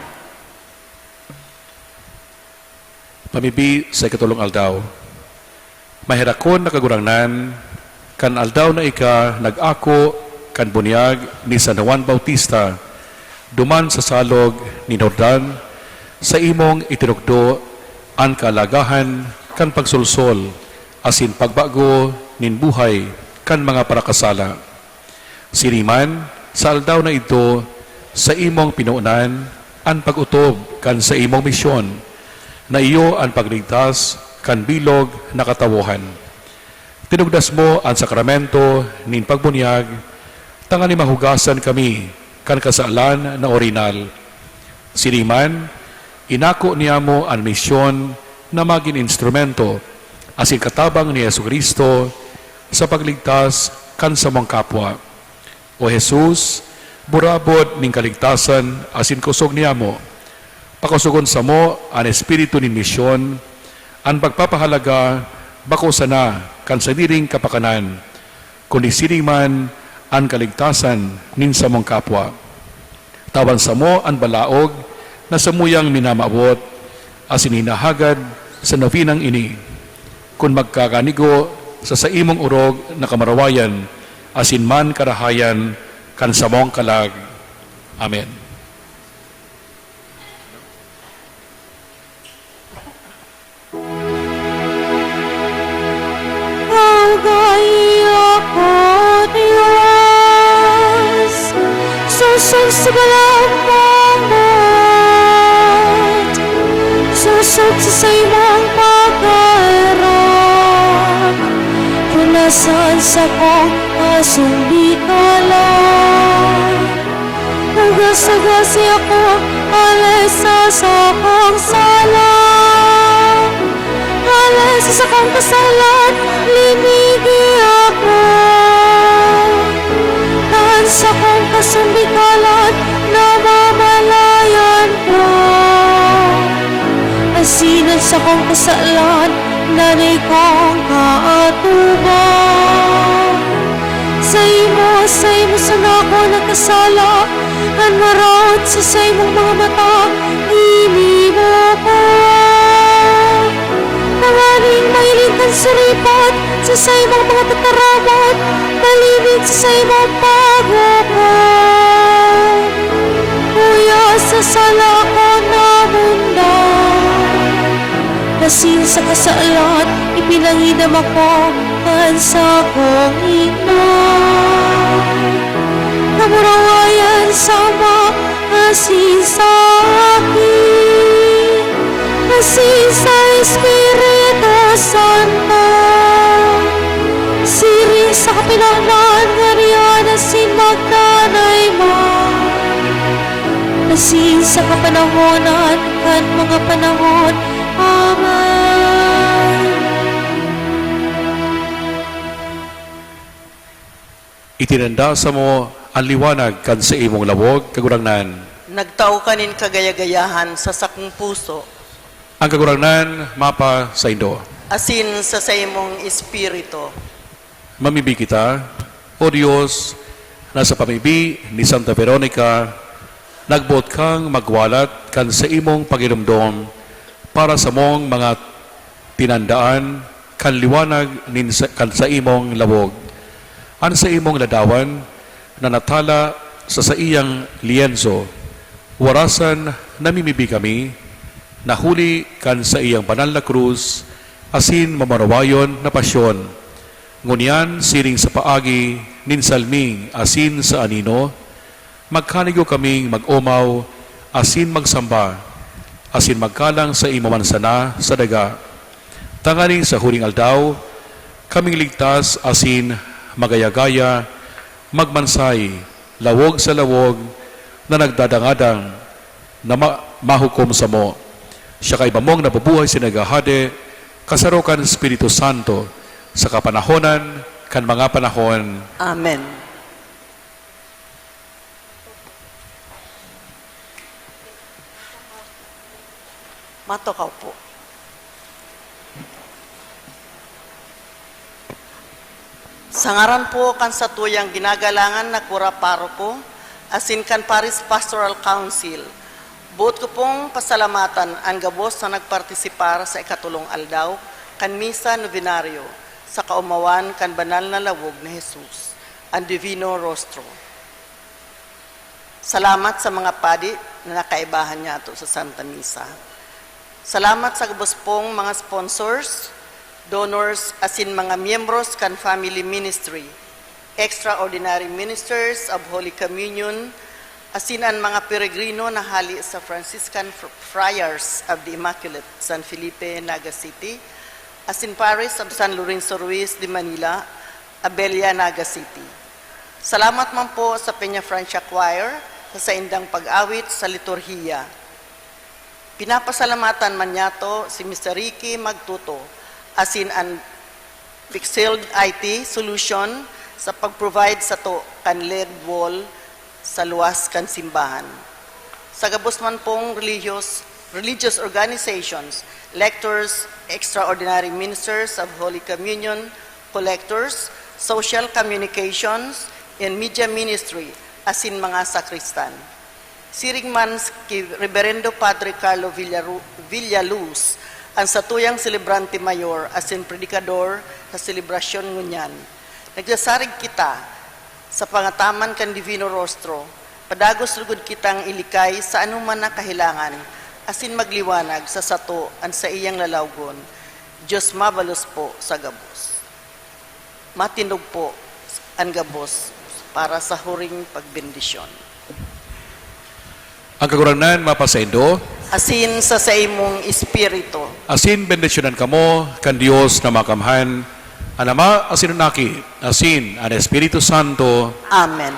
Pamibi sa ikatolong aldaw. Maherakon na Kagurangnan, kan aldaw na ika nag-ako kan bunyag ni San Juan Bautista duman sa salog nin Jordan, saimong itinukdo an kaalagahan kan pagsolsol asin pagbago nin buhay kan mga parakasala. Siring man, sa aldaw na idto, saimong pinonan an pag-otob kan saimong misyon, na iyo an pagligtas kan bilog na katawohan. Tinugdas mo an sakramento nin pagbunyag, tanganing mahugasan kami kan kasalan na orinal. Siring man, inako niyamo an misyon na magin instrumento asin katabang ni Jesu-Cristo sa pagligtas kan samong kapwa. O Jesus, burabod nin kaligtasan asin kosog niyamo, pakosogon samo an espiritu nin misyon, an pagpapahalaga bako sana kan sadiring kapakanan, kundi siring man an kaligtasan nin samong kapwa. Tawan samo an balaog na samuyang minamawot asin hinahagad sa nobenang ini, kun magkakanigo sa saimong orog na kamurawayan asin man karahayan kan samong kalag. Amen. Algayo ko, Dios, sosog sa galang mong buot, sosog sa saimong pagkaherak, punasan sakong asong di kalag. Hugas-hugasi ako, alay sa sakong sala. Alay sa sakong kasalan, linigi Ako, kan sakong kasumbikalan namamalayan ko, asin an sakong kasalan nanay kong kaatubang. Saimo, saimo sana ako nakasala, an maraot sa saimong mga mata, ini mo ko. Tanganing mahiling kan suripot sa saimong mga tataramon, malibig sa saimong paghukom. Kuya, sa sala ko namundag, asin sa kasalan ipinangidam ako kan sakong ina. Kamurawayan sa Ama asin sa Aki, asin sa Espiritu Santo. Siring sa kapinonan, ngani an asin magdanay man, asin sa kapanahonan kan mga panahon. Amen. Itinanda samo an liwanag kan saimong lawog, Kagurangnan. Nagtao ka nin kagaya-gayahan sa sakong puso. Ang Kagurangnan mapasaindo. Asin sa saimong espiritu. Mamibi kita, O Dios, na sa pamibi ni Santa Veronica, nagboot kang magwalat kan saimong pagiromdom para samong mga tinandaan kan liwanag nin sa, kan saimong lawog. An saimong ladawan na natala sa saiyang liyenso, warasan namimibi kami, na huli kan saiyang banal na krus asin mamarawayon na pasyon. Ngunyan, siring sa paagi nin salming asin sa anino, magkanigo kaming mag-omaw asin magsamba, asin magkalang sa imo man sana sa daga. Tanganing sa huling aldaw, kaming ligtas asin magaya-gaya, magmansay, lawog sa lawog na nagdadangadang na ma-, mahukom samo. Siya kaiba mong nabubuhay asin naghahade, kasaro kan Espiritu Santo, sa kapanahonan kan mga panahon. Amen. Matukaw po. Sa ngaran po kan satuyang ginagalangan na kura paroko, asin kan Parish Pastoral Council, boot ko pong pasalamatan an gabos na nagpartisipar sa ikatolong aldaw kan Misa Novenario sa kaomawan kan banal na lawog ni Jesus, an Divino Rostro. Salamat sa mga padi na nakaibahan niyato sa Santa Misa. Salamat sa gabos pong mga sponsors, donors, asin mga miyembros kan family ministry, extraordinary ministers of Holy Communion, asin an mga peregrino na hale sa Franciscan Fr-, Friars of the Immaculate, San Felipe, Naga City, asin Parish of San Lorenzo Ruiz de Manila, Abella, Naga City. Salamat man po sa Peña Francia Choir sa saindang pag-awit sa liturhiya. Pinapasalamatan man niyato si Mister Ricky Magtuto, asin an Pixeled I T Solution sa pag-provide sato kan L E D wall sa luwas kan simbahan. Sa gabos man pong religious, religious organizations, lectors, extraordinary ministers of Holy Communion, collectors, social communications, and media ministry, asin mga sakristan. Siring man ki Reberendo Padre Carlo Villaru-, Villaluz, an satuyang selebrante mayor asin predikador sa selebrasyon ngunyan. Nagsasarig kita sa pangataman kan Divino Rostro, padagos lugod kitang ilikay sa anoman na kahelangan, asin magliwanag sa sato an saiyang lalawgon. Diyos mabalos po sa gabos. Matindog po an gabos para sa huring pagbendisyon. Ang Kagurangnan mapasaindo. Asin sa saimong espiritu. Asin bendisyonan kamo kan Dios na Makamhan, an Ama, asin an Aki, asin an Espiritu Santo. Amen.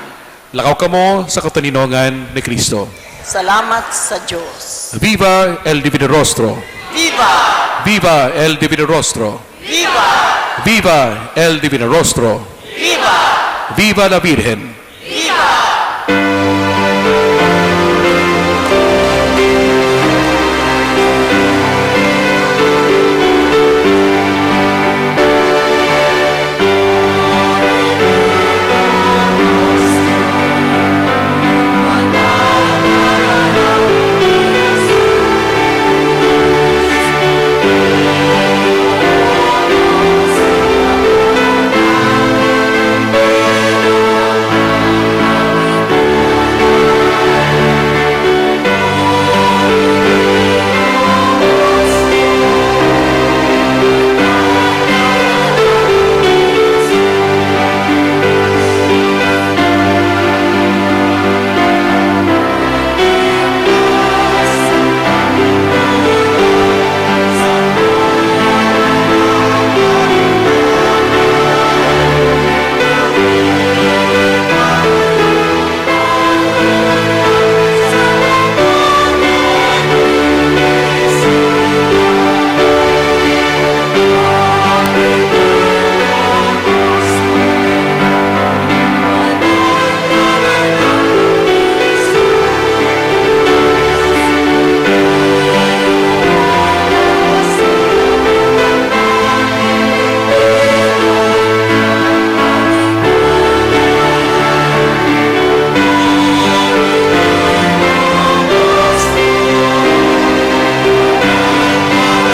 Lakaw kamo sa katoninongan ni Cristo. Salamat sa Dios. Viva el Divino Rostro! Viva! Viva el Divino Rostro! Viva! Viva el Divino Rostro! Viva! Viva la Virgen!